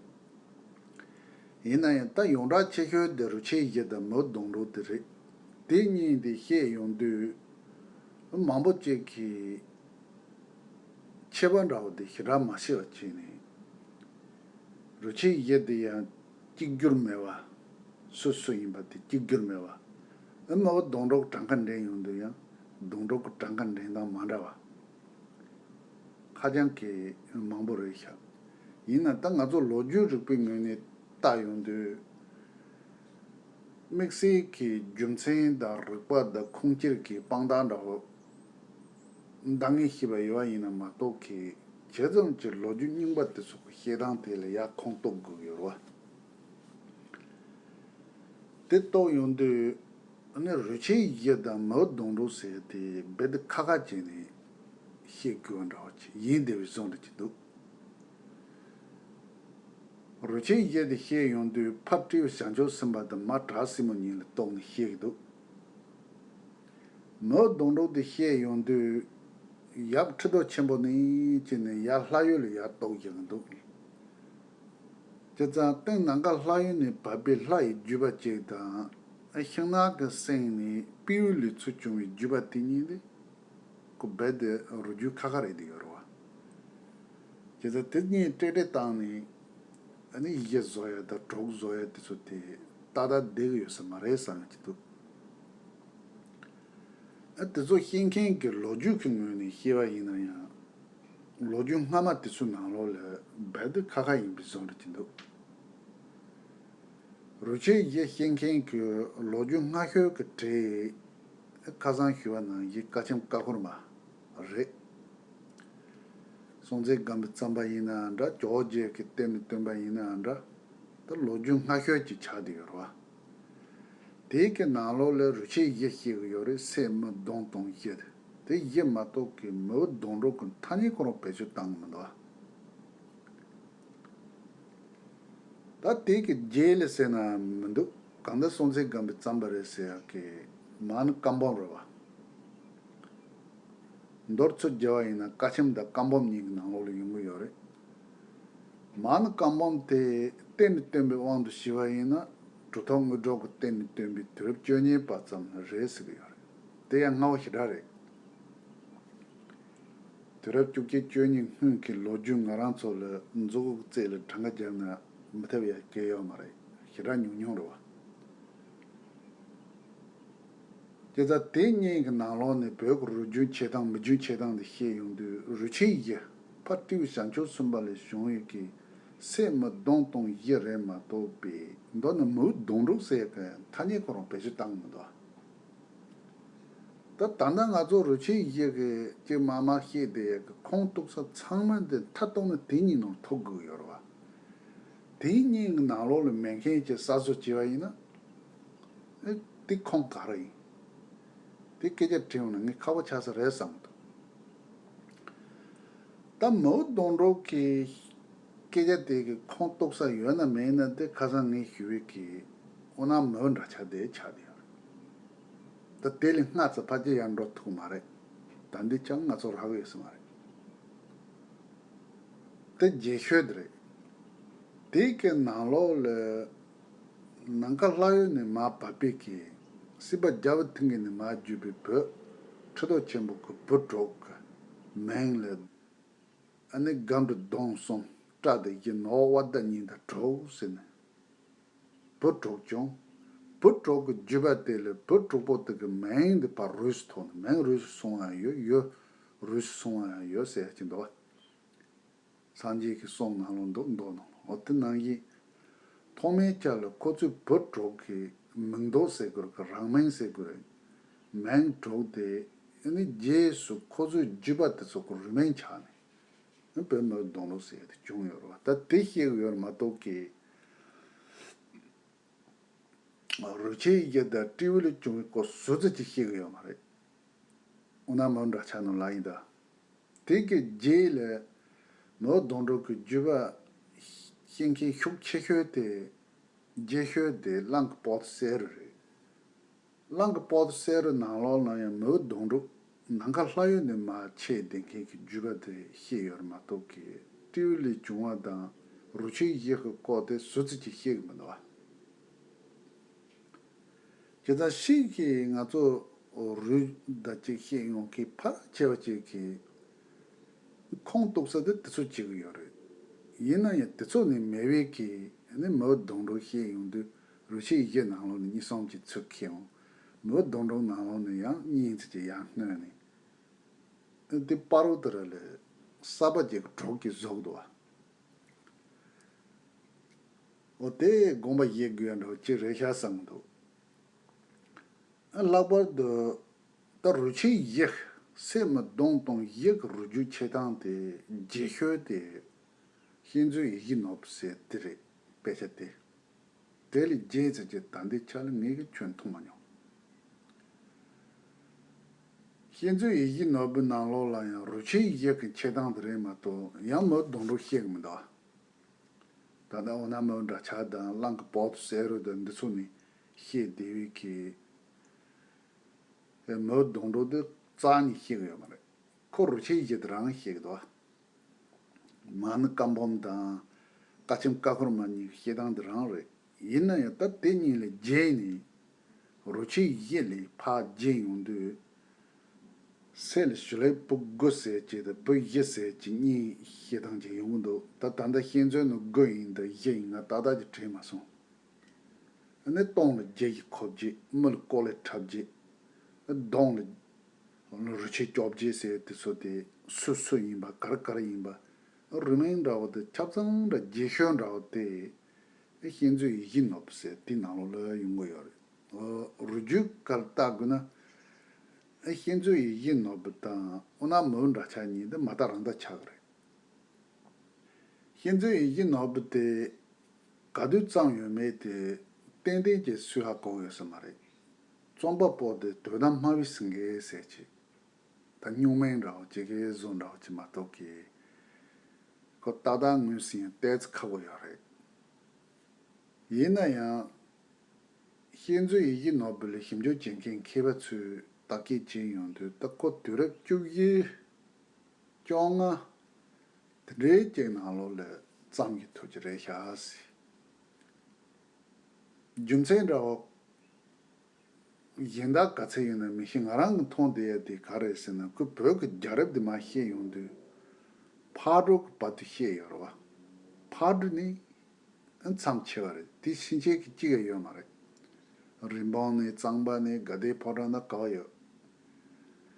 ཡིན་ན་ཡང་ད་ཡོངས་གྲགས་ཆེ་ཤོས་དེ་རུས་ཆེན་བཞི་དང་མི་བུ་སྡོང་གྲོགས་དེ་རེད། དེ་གཉིས་དེ་བཤད་ཡོང་དུས་མང་པོ་ཅིག་གིས་ཁྱད་པར་འདྲ་བོ་དེ་ཞེ་དྲག་མ་ཤེས་པ་བྱས་ནས། རུས་ཆེན་བཞི་དེ་ཡང་གཅིག་གྱུར་མེད་པ། སུ་སུ་ཡིན་པ་དེ་གཅིག་གྱུར་མེད་པ། ཨ་མི་བུ་སྡོང་གྲོགས་གྲངས་ཀ་འདྲེན་ཡོང་དུས་ཡང་སྡོང་གྲོགས་ཀྱི་གྲངས་ཀ་འདྲེན་སྟངས་མ་འདྲ་བ། ཧ་ཅང་གི་མང་པོ་རེད་ཤག་ཡིན་ན་ད་ང་ཚོ་ལོ་རྒྱུས་རིག་པའི་ངོས་ནས་བལྟ་ཡོང་དུས། དམིགས་བསལ་གྱི་རྒྱུ་མཚན་དང་རིགས་པ་དང་ཁུངས་སྐྱེལ་གྱི་དཔང་རྟགས་འདྲ་བོ་འདང་ངེས་ཤེས་པ་ཡོད་པ་ཡིན་ན་མ་གཏོགས་ཀྱི་བྱས་ཙང་གི་ལོ་རྒྱུས་རྙིང་པ་དེ་ཚོ་གི་བཤད་སྟངས་དེ་ལ་ཡར་ཁུངས་གཏུག་དགོས་ཡོད་རེད་བ། དེ་གཏུག་ཡོང་དུས་ཨ་ནི་རུས་ཆེན་བཞི་དང་མིའུ་གདུང་དྲུག་ཟེར་དེ་རྦད་དེ་ཁ་ཁ་བྱས་ནས་བཤད་དགོས་པ་འདྲ་བོ་ཅིག་ཡིན་བསྡད་པའི་བཟོ་འདྲ་ཅིག་འདུག་རུས་ཆེན་བཞི་དེ་བཤད་ཡོང་དུས་ཕ་སྤྲེའུ་བྱང་ཆུབ་སེམས་དཔའ་དང་མ་བྲག་སྲིན་མོ་གཉིས་ལ་གཏུགས་ནས་བཤད་ཀྱི་འདུག་མིའུ་གདུང་དྲུག་དེ་བཤད་ཡོང་དུས་ཡབ་ཁྲི་ཐོག་ཆེན་པོ་ནས་བྱས་ནས་ཡར་ལྷ་ཡུལ་ལ་ཡར་གཏུགས་བཞག་གི་འདུག་བྱས་ཙང་སྟེང་ནམ་མཁའ་ལྷ་ཡུལ་ནས་བབས་པའི་ལྷ་ཡི་བརྒྱུད་པ་གཅིག་དང་ཤིང་ནགས་ཀྱི་སེང་ནས་སྤྲེའུ་ལས་ཚུར་བྱུང་བའི་བརྒྱུད་པ་དེ་གཉིས་ནི་ཁོ་རྦད་དེ་རུས་རྒྱུད་ཁ་ཁ་རེད་འདི་ཡོད་རེད་བ། བྱས་ཙང་དེ་གཉིས་སྤྲེལ་སྤྲེལ་བཏང་ནས་ཨ་ནི་གཞི་བཟོ་ཡ་དང་གྲོགས་བཟོ་ཡ་དེ་ཚོ་དེ་ཏག་ཏག་བསྡད་ཀྱི་ཡོད་ས་མ་རེད་བསམ་གྱི་འདུག་ཨ་དེ་ཚོ་བཤད་མཁན་གྱི་ལོ་རྒྱུས་ཀྱི་ངོས་ནས་བཤད་པ་ཡིན་ན་ཡང་། ལོ་རྒྱུས་སྔ་མ་དེ་ཚོའི་ནང་ལོགས་ལ་རྦད་དེ་ཁ་ཁ་ཡིན་པའི་བཟོ་འདྲ་ཅིག་འདུག་རུས་ཆེན་བཞི་བཤད་མཁན་གྱི་ལོ་རྒྱུས་སྔ་ཤོས་ཀྱི་གྲས་ཁ་སང་ཞུས་པ་ནང་བཞིན་བཀའ་ཆེམས་ཀ་ཁོལ་མ་རེད། སྲོང་བཙན་སྒམ་པོའི་བརྩམས་པ་ཡིན་ནའང་འདྲ། ཇོ་བོ་རྗེ་གི་གཏེར་ནས་བཏོན་པ་ཡིན་ནའང་འདྲ། ད་ལོ་རྒྱུས་སྔ་ཤོས་ཀྱི་ཆ་དེ་ཡོད་རེད་བ། དེའི་གི་ནང་ལོགས་ལ་རུས་ཆེན་བཞི་བཤད་གི་ཡོད་རེད། སྲས་མིའུ་གདུང་དང་བཞི། དེ་བཞི་མ་གཏོགས་གི་མིའུ་གདུང་དྲུག་གི་ཐ་སྙད་ཁོ་རང་བེད་སྤྱོད་བཏང་གི་མི་འདུག་ཨ། ད་དེ་གི་རྗེས་ལ་ཟེར་ན་མི་འདུག་གང་ལྟར་སྲོང་བཙན་སྒམ་པོས་བརྩམས་པ་རེད་ཟེར་ཡག་གི་མ་ཎི་བཀའ་འབུམ་རེད་བ། མདོར་ཚུར་བརྒྱབ་པ་ཡིན་ན་བཀའ་ཆེམས་དང་བཀའ་འབུམ་གཉིས་ཀྱི་ནང་ལོགས་ལ་ཡོང་གི་ཡོད་རེད། མ་ཎི་བཀའ་འབུམ་དེ་གཏེར་ནས་བཏོན་པའི་དབང་དུ་བྱས་པ་ཡིན་ན་གྲུབ་ཐོབ་དངོས་གྲོགས་ཀྱི་གཏེར་ནས་བཏོན་པའི་དུས་རབས་བཅུ་གཉིས་པ་ཙམ་རེད་ཟེར་གྱི་ཡོད་རེད། དེ་ཡང་སྔ་བ་ཞེ་དྲག་རེད། དུས་རབས་བཅུ་གཅིག་བཅུ་གཉིས་སྔོན་གྱི་ལོ་རྒྱུས་ང་རང་ཚོ་ལ་མཛུབ་གུ་རྩེ་ལ་གྲངས་ཀ་བརྒྱབ་ན་མི་ཐུབ་ཡ་སྐད་ཡོད་མ་རེད། ཞེ་དྲག་ཉུང་ཉུང་རེད་བ། དེ་ལྟར་དེ་གཉིས་ཀྱི་ནང་ལོགས་ནས་བོད་ཀྱི་རུས་རྒྱུད་འཆད་སྟངས་མི་རྒྱུད་འཆད་སྟངས་དེ་བཤད་ཡོང་དུས་རུས་ཆེན་བཞི་ཕ་སྤྲེའུ་བྱང་ཆུབ་སེམས་དཔའ་ལས་བྱུང་བའི་གི་སྲས་མིའུ་གདུང་དང་བཞི་རེད་མ་གཏོགས་པའི་མདོར་ན་མིའུ་གདུང་དྲུག་ཟེར་གི་ཐ་སྙད་ཁོ་རང་བེད་སྤྱོད་བཏང་མི་འདུག་ད་ད་ལྟ་ང་ཚོ་རུས་ཆེན་བཞི་གི་ཅིག་མ་མ་བཤད་དེ་གི་ཁུངས་གཏུགས་ས་ཚང་མ་འདི་མཐའ་གཏུགས་ན་དེ་གཉིས་ནང་ཐུག་དགོས་ཡོད་རེད་བ། དེ་གཉིས་ཀྱི་ནང་ལོགས་ལ་མེད་མཁན་ཅིག་གསར་བཟོ་བྱས་པ་ཡིན་ན། ཨེ་དེ་ཁུངས་ག་རེ་ཡིན། དེ་སྐད་ཆ་དྲིས་ཡོང་ན་ངས་ཁག་པོ་ཆགས་ས་རེད་བསམ་གི་འདུག་ད་མིའུ་གདུང་དྲུག་གི་སྐད་ཆ་དེ་གི་ཁུངས་གཏུགས་ས་ཡོད་ན་མེད་ན་དེ་ཁ་སང་ངས་ཞུས་པའི་གི་འོ་ན་མིའུ་འདྲ་ཆགས་དེ་ཆགས་དེ་ཡོད་རེད། ད་དེ་ལས་སྔ་ཙམ་ཕལ་ཆེར་ཡར་འགྲོ་ཐུབ་མ་རེད། ད་འདི་ཆགས་ང་ཚོ་རག་ཡོད་ས་མ་རེད། དེ་རྗེས་ཤོས་དེ་རེད། དེ་གི་ནང་ལོགས་ལ་ནམ་མཁའ་ལྷ་ཡུལ་ནས་མར་བབས་པའི་གི་སྲིད་པ་རྒྱལ་བ་ཐིམ་གྱི་ནས་མར་བརྒྱུད་པའི་བོད་ཁྲི་ཐོག་ཆེན་པོ་གི་བུ་དྲུག་གི་མིང་ལ་ཨ་ནི་སྒ་འབྲུ་གདོང་གསུམ་སྐྲ་དང་བཞི་ནོར་བ་དང་གཉིས་དང་དྲུག་ཟེར་ནས་བུ་དྲུག་བྱུང་། བུ་དྲུག་གི་བརྒྱུད་པ་དེ་ལ་བུ་དྲུག་པོ་དེ་གི་མིང་དེ་ཕར་རུས་སུ་ཐོགས་ནས་མིང་རུས་སུ་སོང་ཡང་ཡོད། ཡུལ་རུས་སུ་སོང་ཡང་ཡོད་ཟེར་ཡ་ཅིག་འདུག་བ། སངས་རྒྱས་ཀྱི་གསུང་ནང་ལོགས་འདུག་མདོ་ནང་ལོགས། འོ་དེ་ནང་བཞིན་ཐོག་མའི་ཆ་ལ་ཁོ་ཚོའི་བུ་དྲུག་གི་མིང་འདོགས་ཟེར་དགོས་རེད། རང་མིང་ཟེར་དགོས་རེད། མིང་དྲུག་དེ་ཨ་ནི་རྗེས་སུ་ཁོ་ཚོའི་བརྒྱུད་པ་དེ་ཚོ་གི་རུས་མིང་ཆགས་ནས་ཨ་བོད་མིའུ་གདུང་དྲུག་ཟེར་ཡ་དེ་བྱུང་ཡོད་རེད་བ། ད་དེ་བཤད་གི་ཡོད་རེད་མ་གཏོགས་ཀྱི། རུས་ཆེན་བཞི་དང་སྤྲེའུ་ལས་བྱུང་བའི་སྐོར་ཟུར་ཙམ་ཅིག་བཤད་གི་ཡོད་མ་རེད། འོ་ན་མིའུ་འདྲ་ཆགས་ནོ་ལ་ཡིན་ད། དེ་གི་རྗེས་ལ་མིའུ་གདུང་དྲུག་གི་བརྒྱུད་པ་བཤད་མཁན་ཤུགས་ཆེ་ཤོས་དེ་རྗེས་ཤོས་དེ་གླང་གི་པོ་ཏི་གསེར་རེད། གླང་གི་པོ་ཏི་གསེར་ནང་ལོགས་ན་ཡང་མིའུ་གདུང་དྲུག་ནམ་མཁའ་ལྷ་ཡུལ་ནས་མར་མཆེད་བསྡད་མཁན་གྱི་བརྒྱུད་པ་དེ་བཤད་ཡོད་རེད་མ་གཏོགས་ཀྱི་སྤྲེའུ་ལས་བྱུང་བ་དང་རུས་ཆེན་བཞི་གི་སྐོར་དེ་ཟུར་ཙམ་ཅིག་བཤད་གི་མི་འདུག་བ། བྱས་ཙང་ཕྱིས་ཀྱི་ང་ཚོ་རུས་དང་ཅིག་བཤད་ཡོང་མཁན་ཕལ་ཆེ་བ་ཅིག་གིས་ཁུངས་གཏུགས་ས་དེ་དེ་ཚོ་བྱེད་གི་ཡོད་རེད། ཡིན་ན་ཡང་དེ་ཚོ་ནས་མེད་པའི་གི་ནི་མིའུ་གདུང་དྲུག་བཤད་ཡོང་དུས་རུས་ཆེན་བཞི་ནང་ལོགས་ནས་གཉིས་གསུམ་ཅིག་ཚུར་འཁྱེར་ཡོང་། མིའུ་གདུང་དྲུག་ནང་ལོགས་ནས་ཡང་གཉིས་ཙམ་ཅིག་ཡར་བསྣོན་ནས། དེ་བར་དུ་ར་ལས་གསར་པ་ཅིག་གྲོགས་ཀྱིས་བཟོ་གི་འདུག་བ། འོ་དེ་དགོངས་པ་བཞེས་དགོས་ཡ་འདྲ་བོ་ཅིག་རེད་ཤག་བསམ་གི་འདུག་ལྷག་པར་དུ་ད་རུས་ཆེན་བཞི། སེམས་གདོང་དང་ཡིད་ཀྱི་རུས་རྒྱུད་ཕྱེ་སྟངས་དེ་རྗེས་ཤོས་དེ་ཤེས་འཛིན་ཡིད་བཞིན་ནོར་བུ་ཟེར་དེ་རེད། དཔེ་ཆ་དེ། དེ་ལས་རྗེས་ཟེར་གྱི་ད་ལྟའི་ཆ་ལ་ངས་གི་ཁྱོན་མཐོང་མ་མྱོང་། ཤེས་འཛིན་ཡིད་བཞིན་ནོར་བུའི་ནང་ལོགས་ལ་ཡང་རུས་ཆེན་བཞི་གི་ཕྱེ་སྟངས་དེ་རེད་མ་གཏོགས་ཡང་མོའི་སྡོང་གྲོགས་ཤེས་གི་མི་འདུག་ད་ལྟ་འོ་ན་མོའི་འདྲ་ཆགས་དང་གླང་གི་པོ་ཏི་ཟེར་རུ་དང་འདི་ཚོ་ནི་ཤེས་བདེ་བའི་གི། མོའི་སྡོང་གྲོགས་དེ་རྩ་ནས་ཤེས་གི་ཡོད་མ་རེད། ཁོ་རུས་ཆེན་བཞི་དེ་རང་ཤེས་གི་འདུག་མ་ཎི་བཀའ་འབུམ་དང་། བཀའ་ཆེམས་ཀ་ཁོལ་མ་གཉིས་ཤེས་སྟངས་དེ་རང་རེད། ཡིན་ན་ཡང་ད་དེ་གཉིས་ལས་རྗེས་ནས་རུས་ཆེན་བཞི་ལས་ཕར་རྗེས་ཡོང་དུས། སྲས་ལ་ཞི་ལུའི་བུ་དགུ་ཟེར་གྱི་དང་བུ་བཞི་ཟེར་གྱི་གཉིས་ཤེས་སྟངས་ཅིག་ཡོང་གི་འདུག་ད་ད་ལྟ་ཤེས་འཛིན་ནི་དགུ་ཡིན་དང་བཞི་ཡིན་ང་ཏག་ཏག་ཅིག་དྲན་མ་སོང་། ཨ་ནི་སྟོང་ལ་རྒྱུ་ཡི་ཁོབ་བྱེད། མི་ལ་ཀོ་ལའི་འཁྲབ་བྱེད། གདོང་ལ་རུས་ཆེན་སྐྱོབ་བྱེད་ཟེར་དེ་ཚོ་དེ་སུ་སུ་ཡིན་པ་ག་རེ་ག་རེ་ཡིན་པ། རུས་མིང་འདྲ་བོ་དེ་ཆ་ཚང་འདྲ་རྗེས་ཤོས་འདྲ་བོ་དེ། ཤེས་འཛིན་ཡིད་བཞིན་ནོར་བུ་ཟེར་དེའི་ནང་ལོགས་ལ་ཡོང་གི་ཡོད་རེད། རུས་རྒྱུད་ག་རེ་བལྟ་དགོས་ན། ཤེས་འཛིན་ཡིད་བཞིན་ནོར་བུ་དང་འོ་ན་མོའི་འདྲ་ཆགས་གཉིས་འདི་མ་བལྟ་རང་བལྟ་ཆགས་གི་རེད། ཤེས་འཛིན་ཡིད་བཞིན་ནོར་བུ་དེ་ག་དུས་བརྩམས་ཡོད་མེད་དེ་ཏན་ཏན་གྱི་སུས་ཧ་གོ་ཡོད་ས་མ་རེད། རྩོམ་པ་པོ་དེ་དོན་དག་སྨྲ་བའི་སེང་གེ་ཟེར་གྱི། ད་སྨྱུག་མིང་འདྲ་བོ་ཅིག་གི་བཟོ་འདྲ་བོ་ཅིག་མ་གཏོགས་ཀྱི། ཁོ་ཏག་ཏག་ངོས་ཟིན་ཡང་ཏོག་ཙམ་ཁག་པོ་ཡོད་རེད། ཡིན་ན་ཡང་། ཤེས་འཛིན་ཡིད་བཞིན་ནོར་བུ་ལ་ཞིབ་འཇུག་བྱེད་མཁན་མཁས་པ་ཚོས་བརྟག་དཔྱད་བྱས་ཡོང་དུས་ད་ཁོ་དུས་རབས་བཅུ་བཞི། བཅོ་ལྔ། དེ་འདྲའི་ཅིག་ནང་ལོགས་ལ་བརྩམས་ཀྱི་ཐུབ་ཀྱི་རེད་ཤག་ཟེར། རྒྱུ་མཚན་འདྲ་བོ། གཞན་དག་ག་ཚད་ཡོད་ན་མི་ཤེས། ང་རང་གི་མཐོང་བསྡད་ཡ་དེ་ག་རེད་ཟེར་ན་ཁོས་བོད་ཀྱི་རྒྱལ་རབས་དེ་མར་བཤད་ཡོང་དུས། ཕག་གྲུ་གི་བར་དུ་བཤད་ཡོད་རེད་བ། ཕག་གྲུ་ནི། མཚམས་ཆེ་བ་རེད། དེ་ཕྱིན་ཆད་ཀྱི་གཅིག་ཡང་ཡོད་མ་རེད། རི་འབངས་ནས་གཙང་པ་ནས་དགའ་ལྡན་ཕོ་བྲང་ན་ག་བ་ཡོད།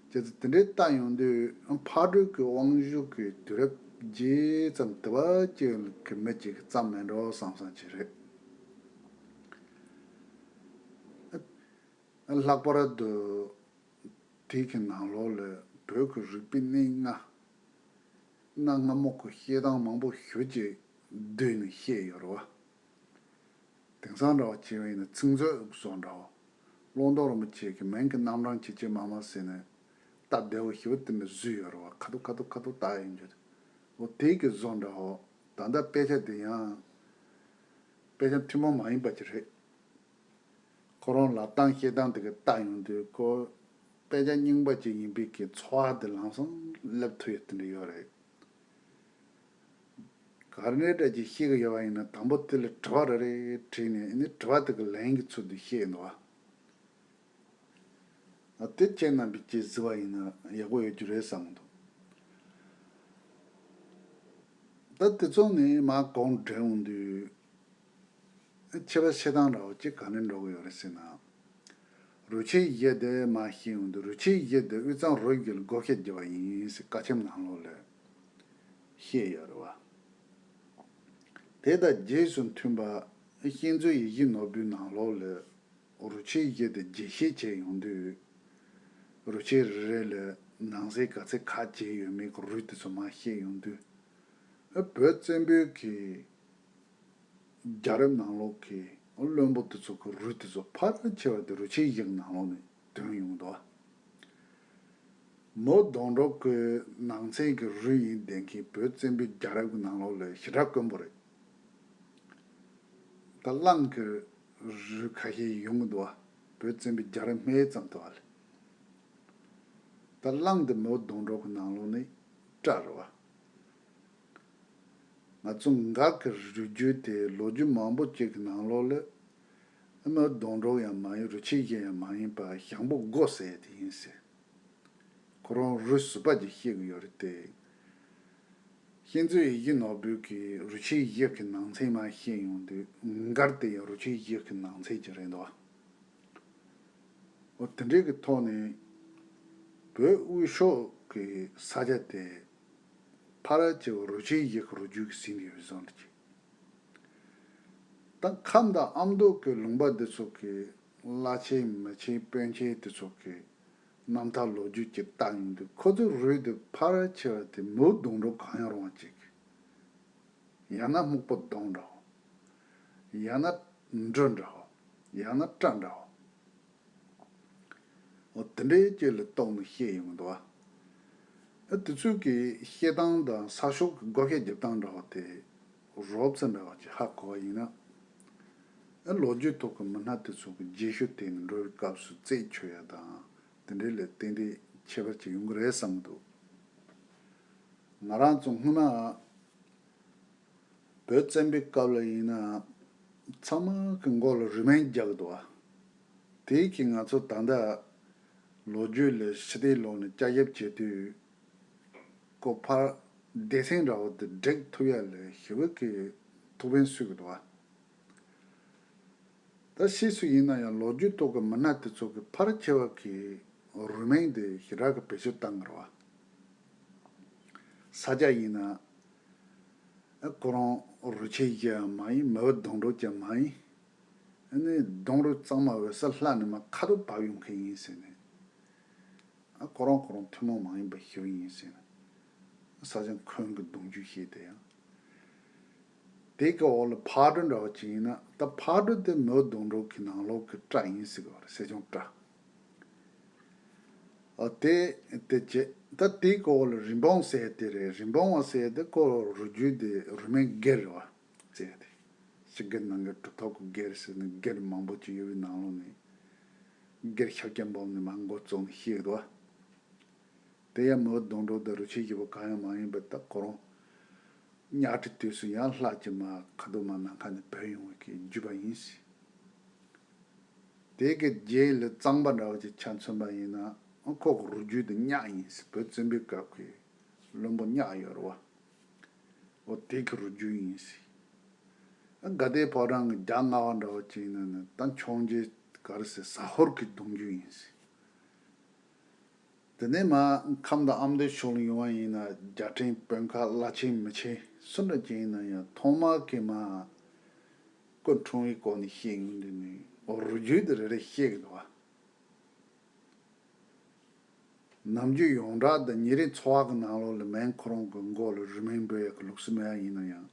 བྱས་ཙང་དེ་འདྲའི་ལྟ་ཡོང་དུས་ཕག་གྲུ་གི་དབང་ཤུགས་ཀྱི་དུས་རབས་རྗེས་ཙམ་དེ་བ་ཅིག་གི་མི་གཅིག་གིས་བརྩམས་མེད་འགྲོ་བསམ་བསམ་ཅིག་རེད། ལྷག་པར་དུ་དེ་གི་ནང་ལོགས་ལ་བོད་ཀྱི་རིག་པའི་གནས་ལྔ། གནའ་སྔ་མོ་གི་བཤད་སྟངས་མང་པོ་ཞེ་ཅིག་བསྡུས་ནས་བཤད་ཡོད་རེད་བ། དེང་སང་འདྲ་བ་བྱས་པ་ཡིན་ན་ཚིག་མཛོད་བཟོ་འདྲ་བོ། བླང་དོར་རིན་པོ་ཆེ་གི་མིང་གི་རྣམ་གྲངས་ཆེ་ཆེ་དམའ་དམའ་ཟེར་ནས་སྟབས་བདེ་བོ་ཞེ་པོ་དེ་འདྲ་བཟོས་ཡོད་རེད་བ། ཁ་ཐུག་ཁ་ཐུག་ཁ་ཐུག་ལྟ་ཡོང་རྒྱུ་རེད། འོ་དེ་གི་བཟོ་འདྲ་བོ། ད་ལྟ་དཔེ་ཆ་དེ་ཡང་དཔེ་ཆ་ཐུན་མོང་མ་ཡིན་པ་ཅིག་རེད། ཁོ་རང་ལབ་སྟངས་བཤད་སྟངས་དེ་ག་ལྟ་ཡོང་དུས་ཁོ་དཔེ་ཆ་རྙིང་པ་ཅིག་ཡིན་པའི་གི་ཚོར་བ་དེ་ལམ་སང་སླེབས་ཐུབ་ཡོད་དེ་འདྲ་ཡོད་རེད། ག་རེ་འདྲ་ཅིག་བཤད་གི་ཡོད་པ་ཡིན་ན་དང་པོ་དེ་ལ་དྲི་བ་རེ་རེ་དྲིས་ནས་ཨ་ནི་དྲི་བ་དེ་གི་ལན་གྱི་ཚུལ་དུ་བཤད་འདུག་བ། ཨ་དེ་ཁྱེད་རྣམ་པས་ཅིག་གཟིགས་པ་ཡིན་ན་ཡག་པོ་ཡོད་རྒྱུ་རེད་བསམ་གི་འདུག་ད་དེ་ཚོ་ནི་མར་གོང་འགྲེལ་འོང་དུས། ཕྱི་པ་ཕྱི་སྟངས་འདྲ་བོ་གཅིག་ག་ནས་འགྲོ་གི་ཡོད་རེད་ཟེར་ན། རུས་ཆེན་བཞི་དེ་མར་བཤད་ཡོང་དུས་རུས་ཆེན་བཞི་དེ་དབུས་གཙང་རུས་རྒྱུད་ལ་བགོ་བཤའ་བརྒྱབ་པ་ཡིན་ཟེར་བཀའ་ཆེམས་ནང་ལོགས་ལ་བཤད་ཡོད་རེད་བ། དེ་དང་རྗེས་སུ་མཐུན་པ་ཤེས་འཛིན་ཡིད་བཞིན་ནོར་བུའི་ནང་ལོགས་ལ་རུས་ཆེན་བཞི་དེ་རྒྱས་བཤད་བྱས་ཡོང་དུས། རུས་ཆེན་རེ་རེ་ལ་ནང་གསེས་ག་ཚད་ཁག་ཅིག་ཡོད་མེད་ཀྱི་རུས་དེ་ཚོ་མར་བཤད་ཡོང་དུས། ཨ་བོད་བཙན་པོའི་གི་རྒྱལ་རབས་ནང་ལོགས་ཀྱི་བློན་པོ་དེ་ཚོ་གི་རུས་དེ་ཚོ་ཕལ་ཆེ་བ་དེ་རུས་ཆེན་བཞི་གི་ནང་ལོགས་ནས་ཐོན་ཡོང་གི་འདུག་མོ་སྡོང་གྲོགས་ཀྱི་ནང་ཚན་གྱི་རུས་ཡིན་བསྡད་མཁན་བོད་བཙན་པོའི་རྒྱལ་རབས་ཀྱི་ནང་ལོགས་ལ་ཞེ་དྲག་དཀོན་པོ་རེད། ད་གླང་གི་རུས་ཁ་ཤས་ཡོང་གི་འདུག་བ། བོད་བཙན་པོའི་རྒྱལ་རབས་སྨད་ཙམ་དུ་བ་ལས། ད་གླང་དེ་མོ་སྡོང་གྲོགས་ཀྱི་ནང་ལོགས་ནས་བཀྲ་རེད་བ། ང་ཚོ་འགག་གི་རུས་རྒྱུད་དེ་ལོ་རྒྱུས་མང་པོ་ཅིག་གི་ནང་ལོགས་ལ། མོ་སྡོང་གྲོགས་ཡང་མ་ཡིན་རུས་ཆེན་བཞི་ཡང་མ་ཡིན་པ་ཞང་པོ་དགུ་ཟེར་ཡ་དེ་ཡིན་ཟེར། ཁོ་རང་རུས་གསུམ་པ་ཅིག་བཤད་གི་ཡོད་རེད་དེ། ཤེས་འཛིན་ཡིད་བཞིན་ནོར་བུ་གིས་རུས་ཆེན་བཞི་གི་ནང་ཚན་མར་བཤད་ཡོང་དུས་འགར་དེ་ཡང་རུས་ཆེན་བཞི་གི་ནང་ཚན་ཅིག་རེད་འདུག་འོ་དེ་འདྲའི་གི་ཐོག་ནས་བོད་དབུས་ཕྱོགས་ཀྱི་ས་ཆ་དེ་ཕལ་ཆེ་བ་རུས་ཆེན་བཞི་གི་རུས་རྒྱུད་ཀྱིས་ཟིན་ཡོད་བཟོ་འདྲ་ཅིག་ད་ཁམས་དང་ཨ་མདོ་གི་ལུང་པ་འདི་ཚོ་གི་ བླ་ཆེན་མི་ཆེན་དཔོན་ཆེན་དེ་ཚོ་གི་རྣམ་ཐར་ལོ་རྒྱུས་ཀྱི་རྟགས་ཡིན་དུས། ཁོ་ཚོའི་རུས་དེ་ཕལ་ཆེ་བ་དེ་མིའུ་གདུང་དྲུག་གང་ཡང་རུང་བ་ཅིག་ཡང་ན་སྨུག་པོ་གདོང་འདྲ་བོ། ཡང་ན་འབྲུ་འདྲ་བོ། ཡང་ན་སྐྲ་འདྲ་བོ། འོ་དེ་འདྲའི་ཅིག་ལ་གཏུགས་ནས་བཤད་ཡོང་གི་འདུག་བ། ཨ་དེ་ཚོའི་གི་བཤད་སྟངས་དང་གསར་ཤོག་གི་བགོ་བཤའ་རྒྱབ་སྟངས་འདྲ་བ་དེ་རོབ་ཙམ་འདྲ་བ་ཅིག་ཧ་གོ་བ་ཡིན་ན། ཨ་ལོ་རྒྱུས་ཐོག་གི་མི་སྣ་དེ་ཚོ་གི་རྗེས་ཤུལ་དེ་ནས་འགྲོ་བའི་སྐབས་སུ་རྩད་ཆོད་ཡ་དང་དེ་འདྲའི་ལས་ཏན་ཏན་ཁྱད་པར་ཅིག་ཡོང་གི་རེད་བསམ་གི་འདུག་ང་རང་ཚོ་སྔོན་མ། བོད་བཙན་པོའི་སྐབས་ལ་ཡིན་ན་ཚང་མ་གི་མགོ་ལ་རུས་མིང་རྒྱག་གི་འདུག་བ། དེའི་གི་ང་ཚོ་ད་ལྟ་ལོ་རྒྱུས་ལ་ཕྱི་བལྟས་ལོག་ནས་བསྐྱར་ཞིབ་བྱེད་དུས། ཀོ་ཕར་སྡེ་ཚན་འདྲ་བོ་དེ་སྒྲིག་ཐུབ་ཡ་ལ་ཞེ་པོ་གི་ཐུགས་ཕན་གསོས་གི་འདུག་བ། ད་ཕྱིས་སུ་ཡིན་ན་ཡང་ལོ་རྒྱུས་ཐོག་གི་མི་སྣ་དེ་ཚོ་གི་ཕལ་ཆེ་བ་གི་རུས་མིང་དེ་ཞེ་དྲག་གི་བེད་སྤྱོད་བཏང་གི་རེད་བ། ས་སྐྱ་ཡིན་ན། ཨ་ཁོ་རང་རུས་ཆེན་ཞིག་ཡང་མ་ཡིན། མི་བུ་གདུང་དྲུག་ཀྱང་མ་ཡིན། ཨ་ནི་གདུང་རུས་གཙང་མ་འོད་གསལ་ལྷ་ནས་མར་ཁ་ཐུག་བབས་ཡོང་མཁན་ཡིན་ཟེར་ནས། ཨ་ཁོ་རང་ཁོ་རང་ཐུན་མོང་མ་ཡིན་པ་ཞིག་ཡིན་ཟེར་ནས། ས་སྐྱ་འཁོན་གྱི་གདུང་རྒྱུད་བཤད་དེ་ཡང་། དེ་གི་འོག་ལ་ཕག་གྲུ་འདྲ་བ་ཅིག་ཡིན་ན། ད་ཕག་གྲུ་དེ་མི་བུ་གདུང་དྲུག་གི་ནང་ལོགས་ཀྱི་སྐྲ་ཡིན་ཟེར་གི་རེད། སེར་ཆུང་སྐྲ། ཨ་དེ་དེ་བྱས། ད་དེའི་སྐོར་ལ་རིན་སྤུངས་ཟེར་དེ་རེད། རིན་སྤུངས་པ་ཟེར་དེ་ཁོ་རུས་རྒྱུད་དེ་རུས་མིང་སྒེར་རེད་བ། ཟེར་དེ་ཕྱི་སྒེར་ནང་སྒེར་གྲུབ་ཐོབ་ཀྱི་སྒེར་ཟེར་ནས་སྒེར་མང་པོ་ཅིག་ཡོད་པའི་ནང་ལོགས་ནས་སྒེར་ཤཱཀྱ་འབུམ་ནས་མར་འགོ་བཙུགས་ནས་བཤད་འདུག་བ། དེ་ཡང་མི་བུ་གདུང་དྲུག་དང་རུས་ཆེན་བཞི་པོ་གང་ཡང་མ་ཡིན་པ། ད་ཁོ་རང་གཉའ་ཁྲི་དུས་སུ་ཡང་ལྷ་གཅིག་མར་ཁ་ཐུག་མར་ནམ་མཁའ་ནས་བབས་ཡོང་བའི་གི་བརྒྱུད་པ་ཡིན་ཟེར། དེ་གི་རྗེས་ལ་གཙང་པ་འདྲ་བ་ཅིག་ཆ་མཚོན་པ་ཡིན་ན། ཁོ་གི་རུས་རྒྱུད་དེ་གཉགས་ཡིན་ཟེར། བོད་བཙན་པོའི་སྐབས་ཀྱི་བློན་པོ་གཉགས་ཡོད་རེད་བ། འོ་དེ་གི་རུས་རྒྱུད་ཡིན་ཟེར། དགའ་ལྡན་ཕོ་བྲང་གི་རྒྱ་མངའ་བ་འདྲ་བ་ཅིག་ཡིན་ན་ནི་ད་འཕྱོངས་རྒྱས་ག་རེ་ཟེར། ཟ་ཧོར་གྱི་གདུང་རྒྱུད་ཡིན་ཟེར། དེ་ནས་མར་ཁམས་དང་ཨ་མདོའི་ཕྱོགས་ལ་ཡོང་བ་ཡིན་ན། རྒྱལ་ཕྲན་དཔོན་ཁག་བླ་ཆེན་མི་ཆེན་སུ་འདྲ་ཅིག་ཡིན་ན་ཡང་ཐོག་མར་གི་མར་སྐུ་འཁྲུངས་པའི་སྐོར་ནས་བཤད་ཡོང་དུས་ནས། འོ་རུས་རྒྱུད་དེ་རེ་རེ་བཤད་གི་འདུག་བ། ནམ་རྒྱུན་ཡོངས་གྲགས་དང་ཉིན་རེའི་འཚོ་བ་གི་ནང་ལོགས་ལ་མིང་ཁོ་རང་གི་མགོ་ལ་རུས་མིང་འབོད་ཡག་གི་ལུགས་སྲོལ་མེད་ཡ་ཡིན་ན་ཡང་།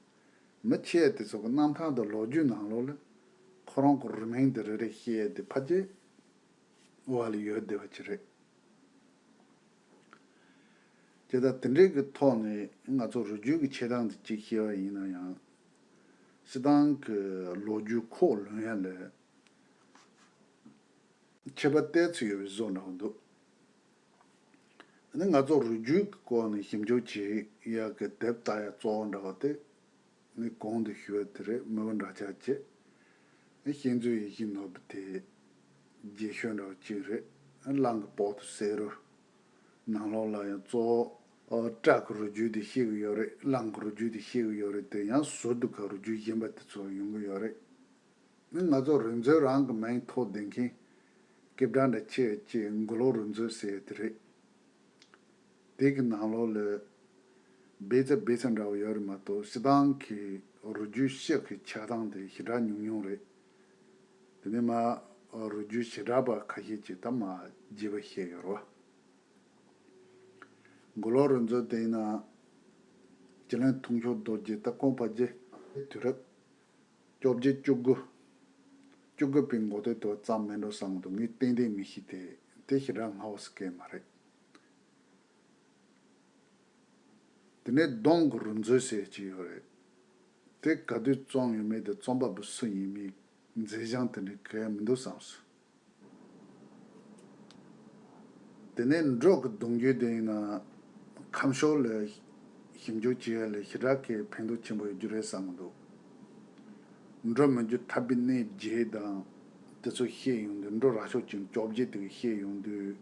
མི་ཆེ་དེ་ཚོ་གི་རྣམ་ཐར་དང་ལོ་རྒྱུས་ནང་ལོགས་ལ་ཁོ་རང་གི་རུས་མིང་དེ་རེ་རེ་བཤད་ཡ་དེ་ཕལ་ཆེར་བ་ལ་ཡོད་བསྡད་པ་ཅིག་རེད། དེ་ལྟར་དེ་འདྲའི་གི་ཐོག་ནས་ང་ཚོ་རུས་རྒྱུད་ཀྱི་འཆད་སྟངས་དེ་གཅིག་བཤད་པ་ཡིན་ན་ཡང་། སྤྱིར་བཏང་གི་ལོ་རྒྱུས་ཁོག་ལོན་ཡ་ལ་ཁྱད་པར་ཏོག་ཙམ་ཡོད་པའི་བཟོ་འདྲ་བོ་འདུག་ཨ་ནི་ང་ཚོ་རུས་རྒྱུད་ཀྱི་སྐོར་ནས་ཞིབ་འཇུག་བྱེད་ཡ་གི་དེབ་ལྟ་ཡ་གཙོ་བོ་འདྲ་བ་དེ། ངས་གོང་དུ་ཞུས་པ་དེ་རེད། མི་བུ་འབྲི་ཆར་བཅས། ཨ་ཤེས་འཛོལ་ཡིད་བཞིན་ནོར་བུ་དེ་རྗེས་ཤུལ་འདྲ་བོ་གཅིག་རེད། ཨ་གླང་གི་པོ་ཏི་བསེ་རུ་ནང་ལོགས་ལ་ཡང་གཙོ་བོ་ཨ་སྐྲ་གི་རུས་རྒྱུད་དེ་བཤད་གི་ཡོད་རེད། གླང་གི་རུས་རྒྱུད་དེ་བཤད་གི་ཡོད་རེད། དེ་ཡང་ཟུར་དུ་ག་རུས་རྒྱུད་གཞན་པ་དེ་ཚོ་ཡོང་གི་ཡོད་རེད། ཨ་ང་ཚོ་རུས་མཛོད་རང་གི་མིང་ཐོགས་བསྡད་མཁན་སྐད་གྲགས་འདྲ་ཆེ་བ་གཅིག་མགོ་ལོག་རུས་མཛོད་ཟེར་ཡ་དེ་རེད། དེ་གི་ནང་ལོགས་ལ་སྦས་ཚ་སྦས་ཚ་འདྲ་བོ་ཡོད་རེད་མ་གཏོགས། སྤྱིར་བཏང་གི་རུས་རྒྱུད་ཤག་གི་ཆགས་སྟངས་དེ་ཞེ་དྲག་ཉུང་ཉུང་རེད། དེ་ནས་མར་རུས་རྒྱུད་བྱེ་བྲག་པ་ཁ་ཤས་ཀྱིས་ད་མར་རྒྱས་པ་བཤད་ཡོད་རེད་བ། མགོ་ལོག་རུས་མཛོད་དེ་ཡིན་ན་སྤྱི་གླིང་ཐུགས་མཆོག་རྡོ་རྗེ། ད་ཁོང་ཕལ་ཆེར་དུས་རབས་བཅོ་བརྒྱད་བཅུ་དགུ། བཅུ་དགུ་པའི་འགོ་སྟོད་དུ་བརྩམས་མེད་འགྲོ་བསམ་གི་འདུག་ངས་ཏན་ཏན་མི་ཤེས་ཏེ། དེ་ཞེ་དྲག་སྔ་བོ་ཟེར་མཁན་མ་རེད། དེ་ནས་གདོང་གི་རུས་མཛོད་ཟེར་གྱི་ཡོད་རེད། དེ་ག་དུས་བརྩམས་ཡོད་མེད་དེ་རྩོམ་པ་པོ་སུ་ཡིན་མིན་མཛེས་ལྗང་དེ་འདྲ་གལ་མི་འདུག་བསམས་སོང་། དེ་ནས་འབྲུ་གི་གདུང་རྒྱུད་དེ་ཡིན་ན་ཁམས་ཕྱོགས་ལ་ཞིབ་འཇུག་བྱེད་ཡ་ལ་ཞེ་དྲག་གི་ཕན་ཐོགས་ཆེན་པོ་ཡོད་རྒྱུ་རེད་བསམ་གི་འདུག་འབྲུ་མི་འགྱུར་ཐར་པའི་གནས་བརྒྱད་དང་དེ་ཚོ་བཤད་ཡོང་དུས། འབྲུ་ར་ཤོག་ཅིག་བཅོ་བརྒྱད་དེ་གི་བཤད་ཡོང་དུས།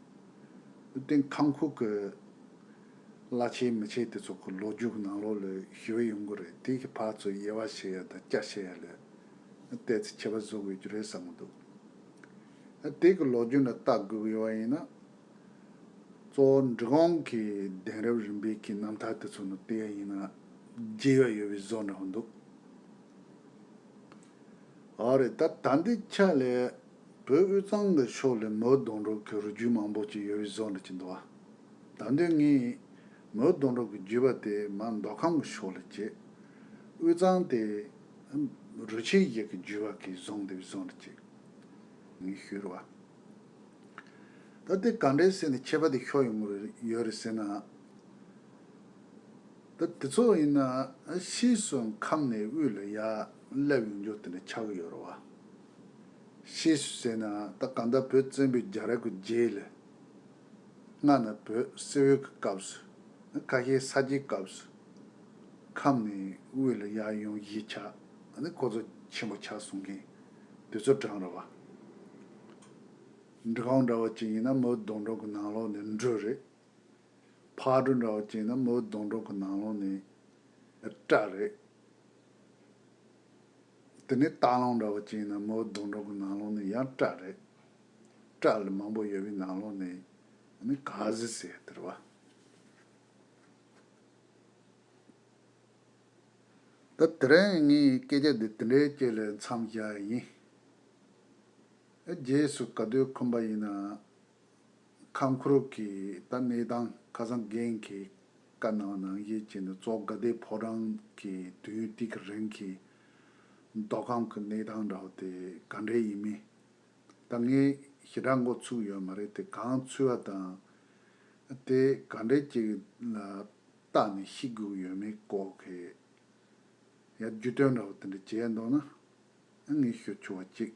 དེ་ཁམས་ཁུལ་གི་བླ་ཆེན་མི་ཆེན་དེ་ཚོ་གི་ལོ་རྒྱུས་ཀྱི་ནང་ལོགས་ལ་ཞུ་ཡི་ཡོང་གི་རེད། དེ་གི་ཕར་ཚུར་དབྱེ་བ་ཕྱེ་ཡ་དང་སྐྱ་ཕྱེ་ཡ་ལ་ཏོག་ཙམ་ཁྱད་པར་བཟོ་དགོས་རྒྱུ་རེད་བསམ་གི་འདུག་ཨ་དེ་གི་ལོ་རྒྱུས་ནང་ལྟ་དགོས་ཀྱི་ཡོད་པ་ཡིན་ན། གཙོ་བོ་འབྲི་གུང་གི་གདན་རབས་རིམ་པའི་གི་རྣམ་ཐར་དེ་ཚོ་ནང་བལྟས་པ་ཡིན་ན་རྒྱས་པ་ཡོད་པའི་བཟོ་འདྲ་བོ་འདུག་ཨ་རེད། ད་ད་འདི་ཆ་ལས་ བོད་དབུས་གཙང་གི་ཕྱོགས་ལ་མོན་སྡོང་གྲོགས་ཀྱི་རུས་རྒྱུད་མང་པོ་ཅིག་ཡོད་པའི་བཟོ་འདྲ་ཅིག་འདུག་བ། ད་དུང་ངས་མོན་སྡོང་གྲོགས་ཀྱི་རྒྱུད་པ་དེ་མར་མདོ་ཁམས་ཀྱི་ཕྱོགས་ལ་བྱས། དབུས་གཙང་དེ་རུས་ཆེན་བཞི་གི་རྒྱུད་པ་གིས་བཟུང་བསྡད་པའི་བཟོ་འདྲ་ཅིག་ངས་ཞུས་རེད་བ། ད་དེ་ག་འདྲས་ཟེར་ནས་ཁྱད་པར་དེ་ཤོར་ཡོང་གི་ཡོད་རེད་ཟེར་ན། ད་དེ་ཚོ་ཡིན་ན་ཕྱིས་སུ་ཁམས་ནས་དབུས་ལ་ཡར་སླེབས་ཡོང་རྒྱུ་དེ་འདྲ་ཆགས་ཀྱི་ཡོད་རེད་བ། ཕྱིས་སུ་ཟེར་ན་ད་གང་ལྟར་བོད་བཙན་པོའི་རྒྱལ་རབས་ཀྱི་རྗེས་ལ། སྔ་ན་བོད་སེ་བོད་ཀྱི་སྐབས་སུ། ཁ་ཤས་ས་སྐྱའི་སྐབས་སུ། ཁམས་ནས་དབུས་ལ་ཡར་ཡོང་གཞིས་ཆགས། ཨ་ནི་ཁོ་ཚོ་ཆེན་པོ་ཆགས་སོང་མཁན་དེ་ཚོ་གྲས་རེད་བ། འབྲི་གུང་འདྲ་བ་ཅིག་ཡིན་ན་མོན་སྡོང་གྲོགས་ཀྱི་ནང་ལོགས་ནས་འབྲི་རེད། ཕག་གྲུ་འདྲ་བ་ཅིག་ཡིན་ན་མོན་སྡོང་གྲོགས་ཀྱི་ནང་ལོགས་ནས་སྤྲ་རེད། དེ་ནས་སྟག་ལུང་འདྲ་བ་ཅིག་ཡིན་ན་མོན་སྡོང་གྲོགས་ཀྱི་ནང་ལོགས་ནས་ཡང་སྤྲ་རེད། སྤྲ་ལ་མང་པོ་ཡོད་པའི་ནང་ལོགས་ནས་ནི་ག་ཟི་ཟེར་དེ་རེད་བ། ད་དེ་རིང་ངས་སྐད་ཆ་འདི་དེ་འདྲའི་སྐད་ལ་མཚམས་བཞག་ཡིན། རྗེས་སུ་ག་དུས་ཁོམ་པ་ཡིན་ན། ཁམས་ཁུལ་གྱི་ད་གནས་སྟངས་ཁ་སང་རྒན་གྱིས་བཀའ་གནང་བ་ནང་བཞིན་བྱས་ནས་གཙོ་དགའ་ལྡན་ཕོ་བྲང་གི་དུས་ཡུན་དེ་གི་རིང་གི་མདོ་ཁམས་ཀྱི་གནས་སྟངས་འདྲ་བོ་དེ་ག་འདྲས་ཡིན་མིན། ད་ངས་ཞེ་དྲག་མགོ་ཚོས་ཡོད་མ་རེད། དེ་གང་ཚོས་པ་དང་། དེ་ག་འདྲས་ཅིག་ལ་བལྟས་ནས་ཤེས་དགོས་ཡོད་མེད་སྐོར་གྱི་ཡ་རྒྱུས་སྟོན་འདྲ་བོ་དེ་འདྲ་བྱས་འདུག་ན། ངས་ཞུ་ཆོག་པ་གཅིག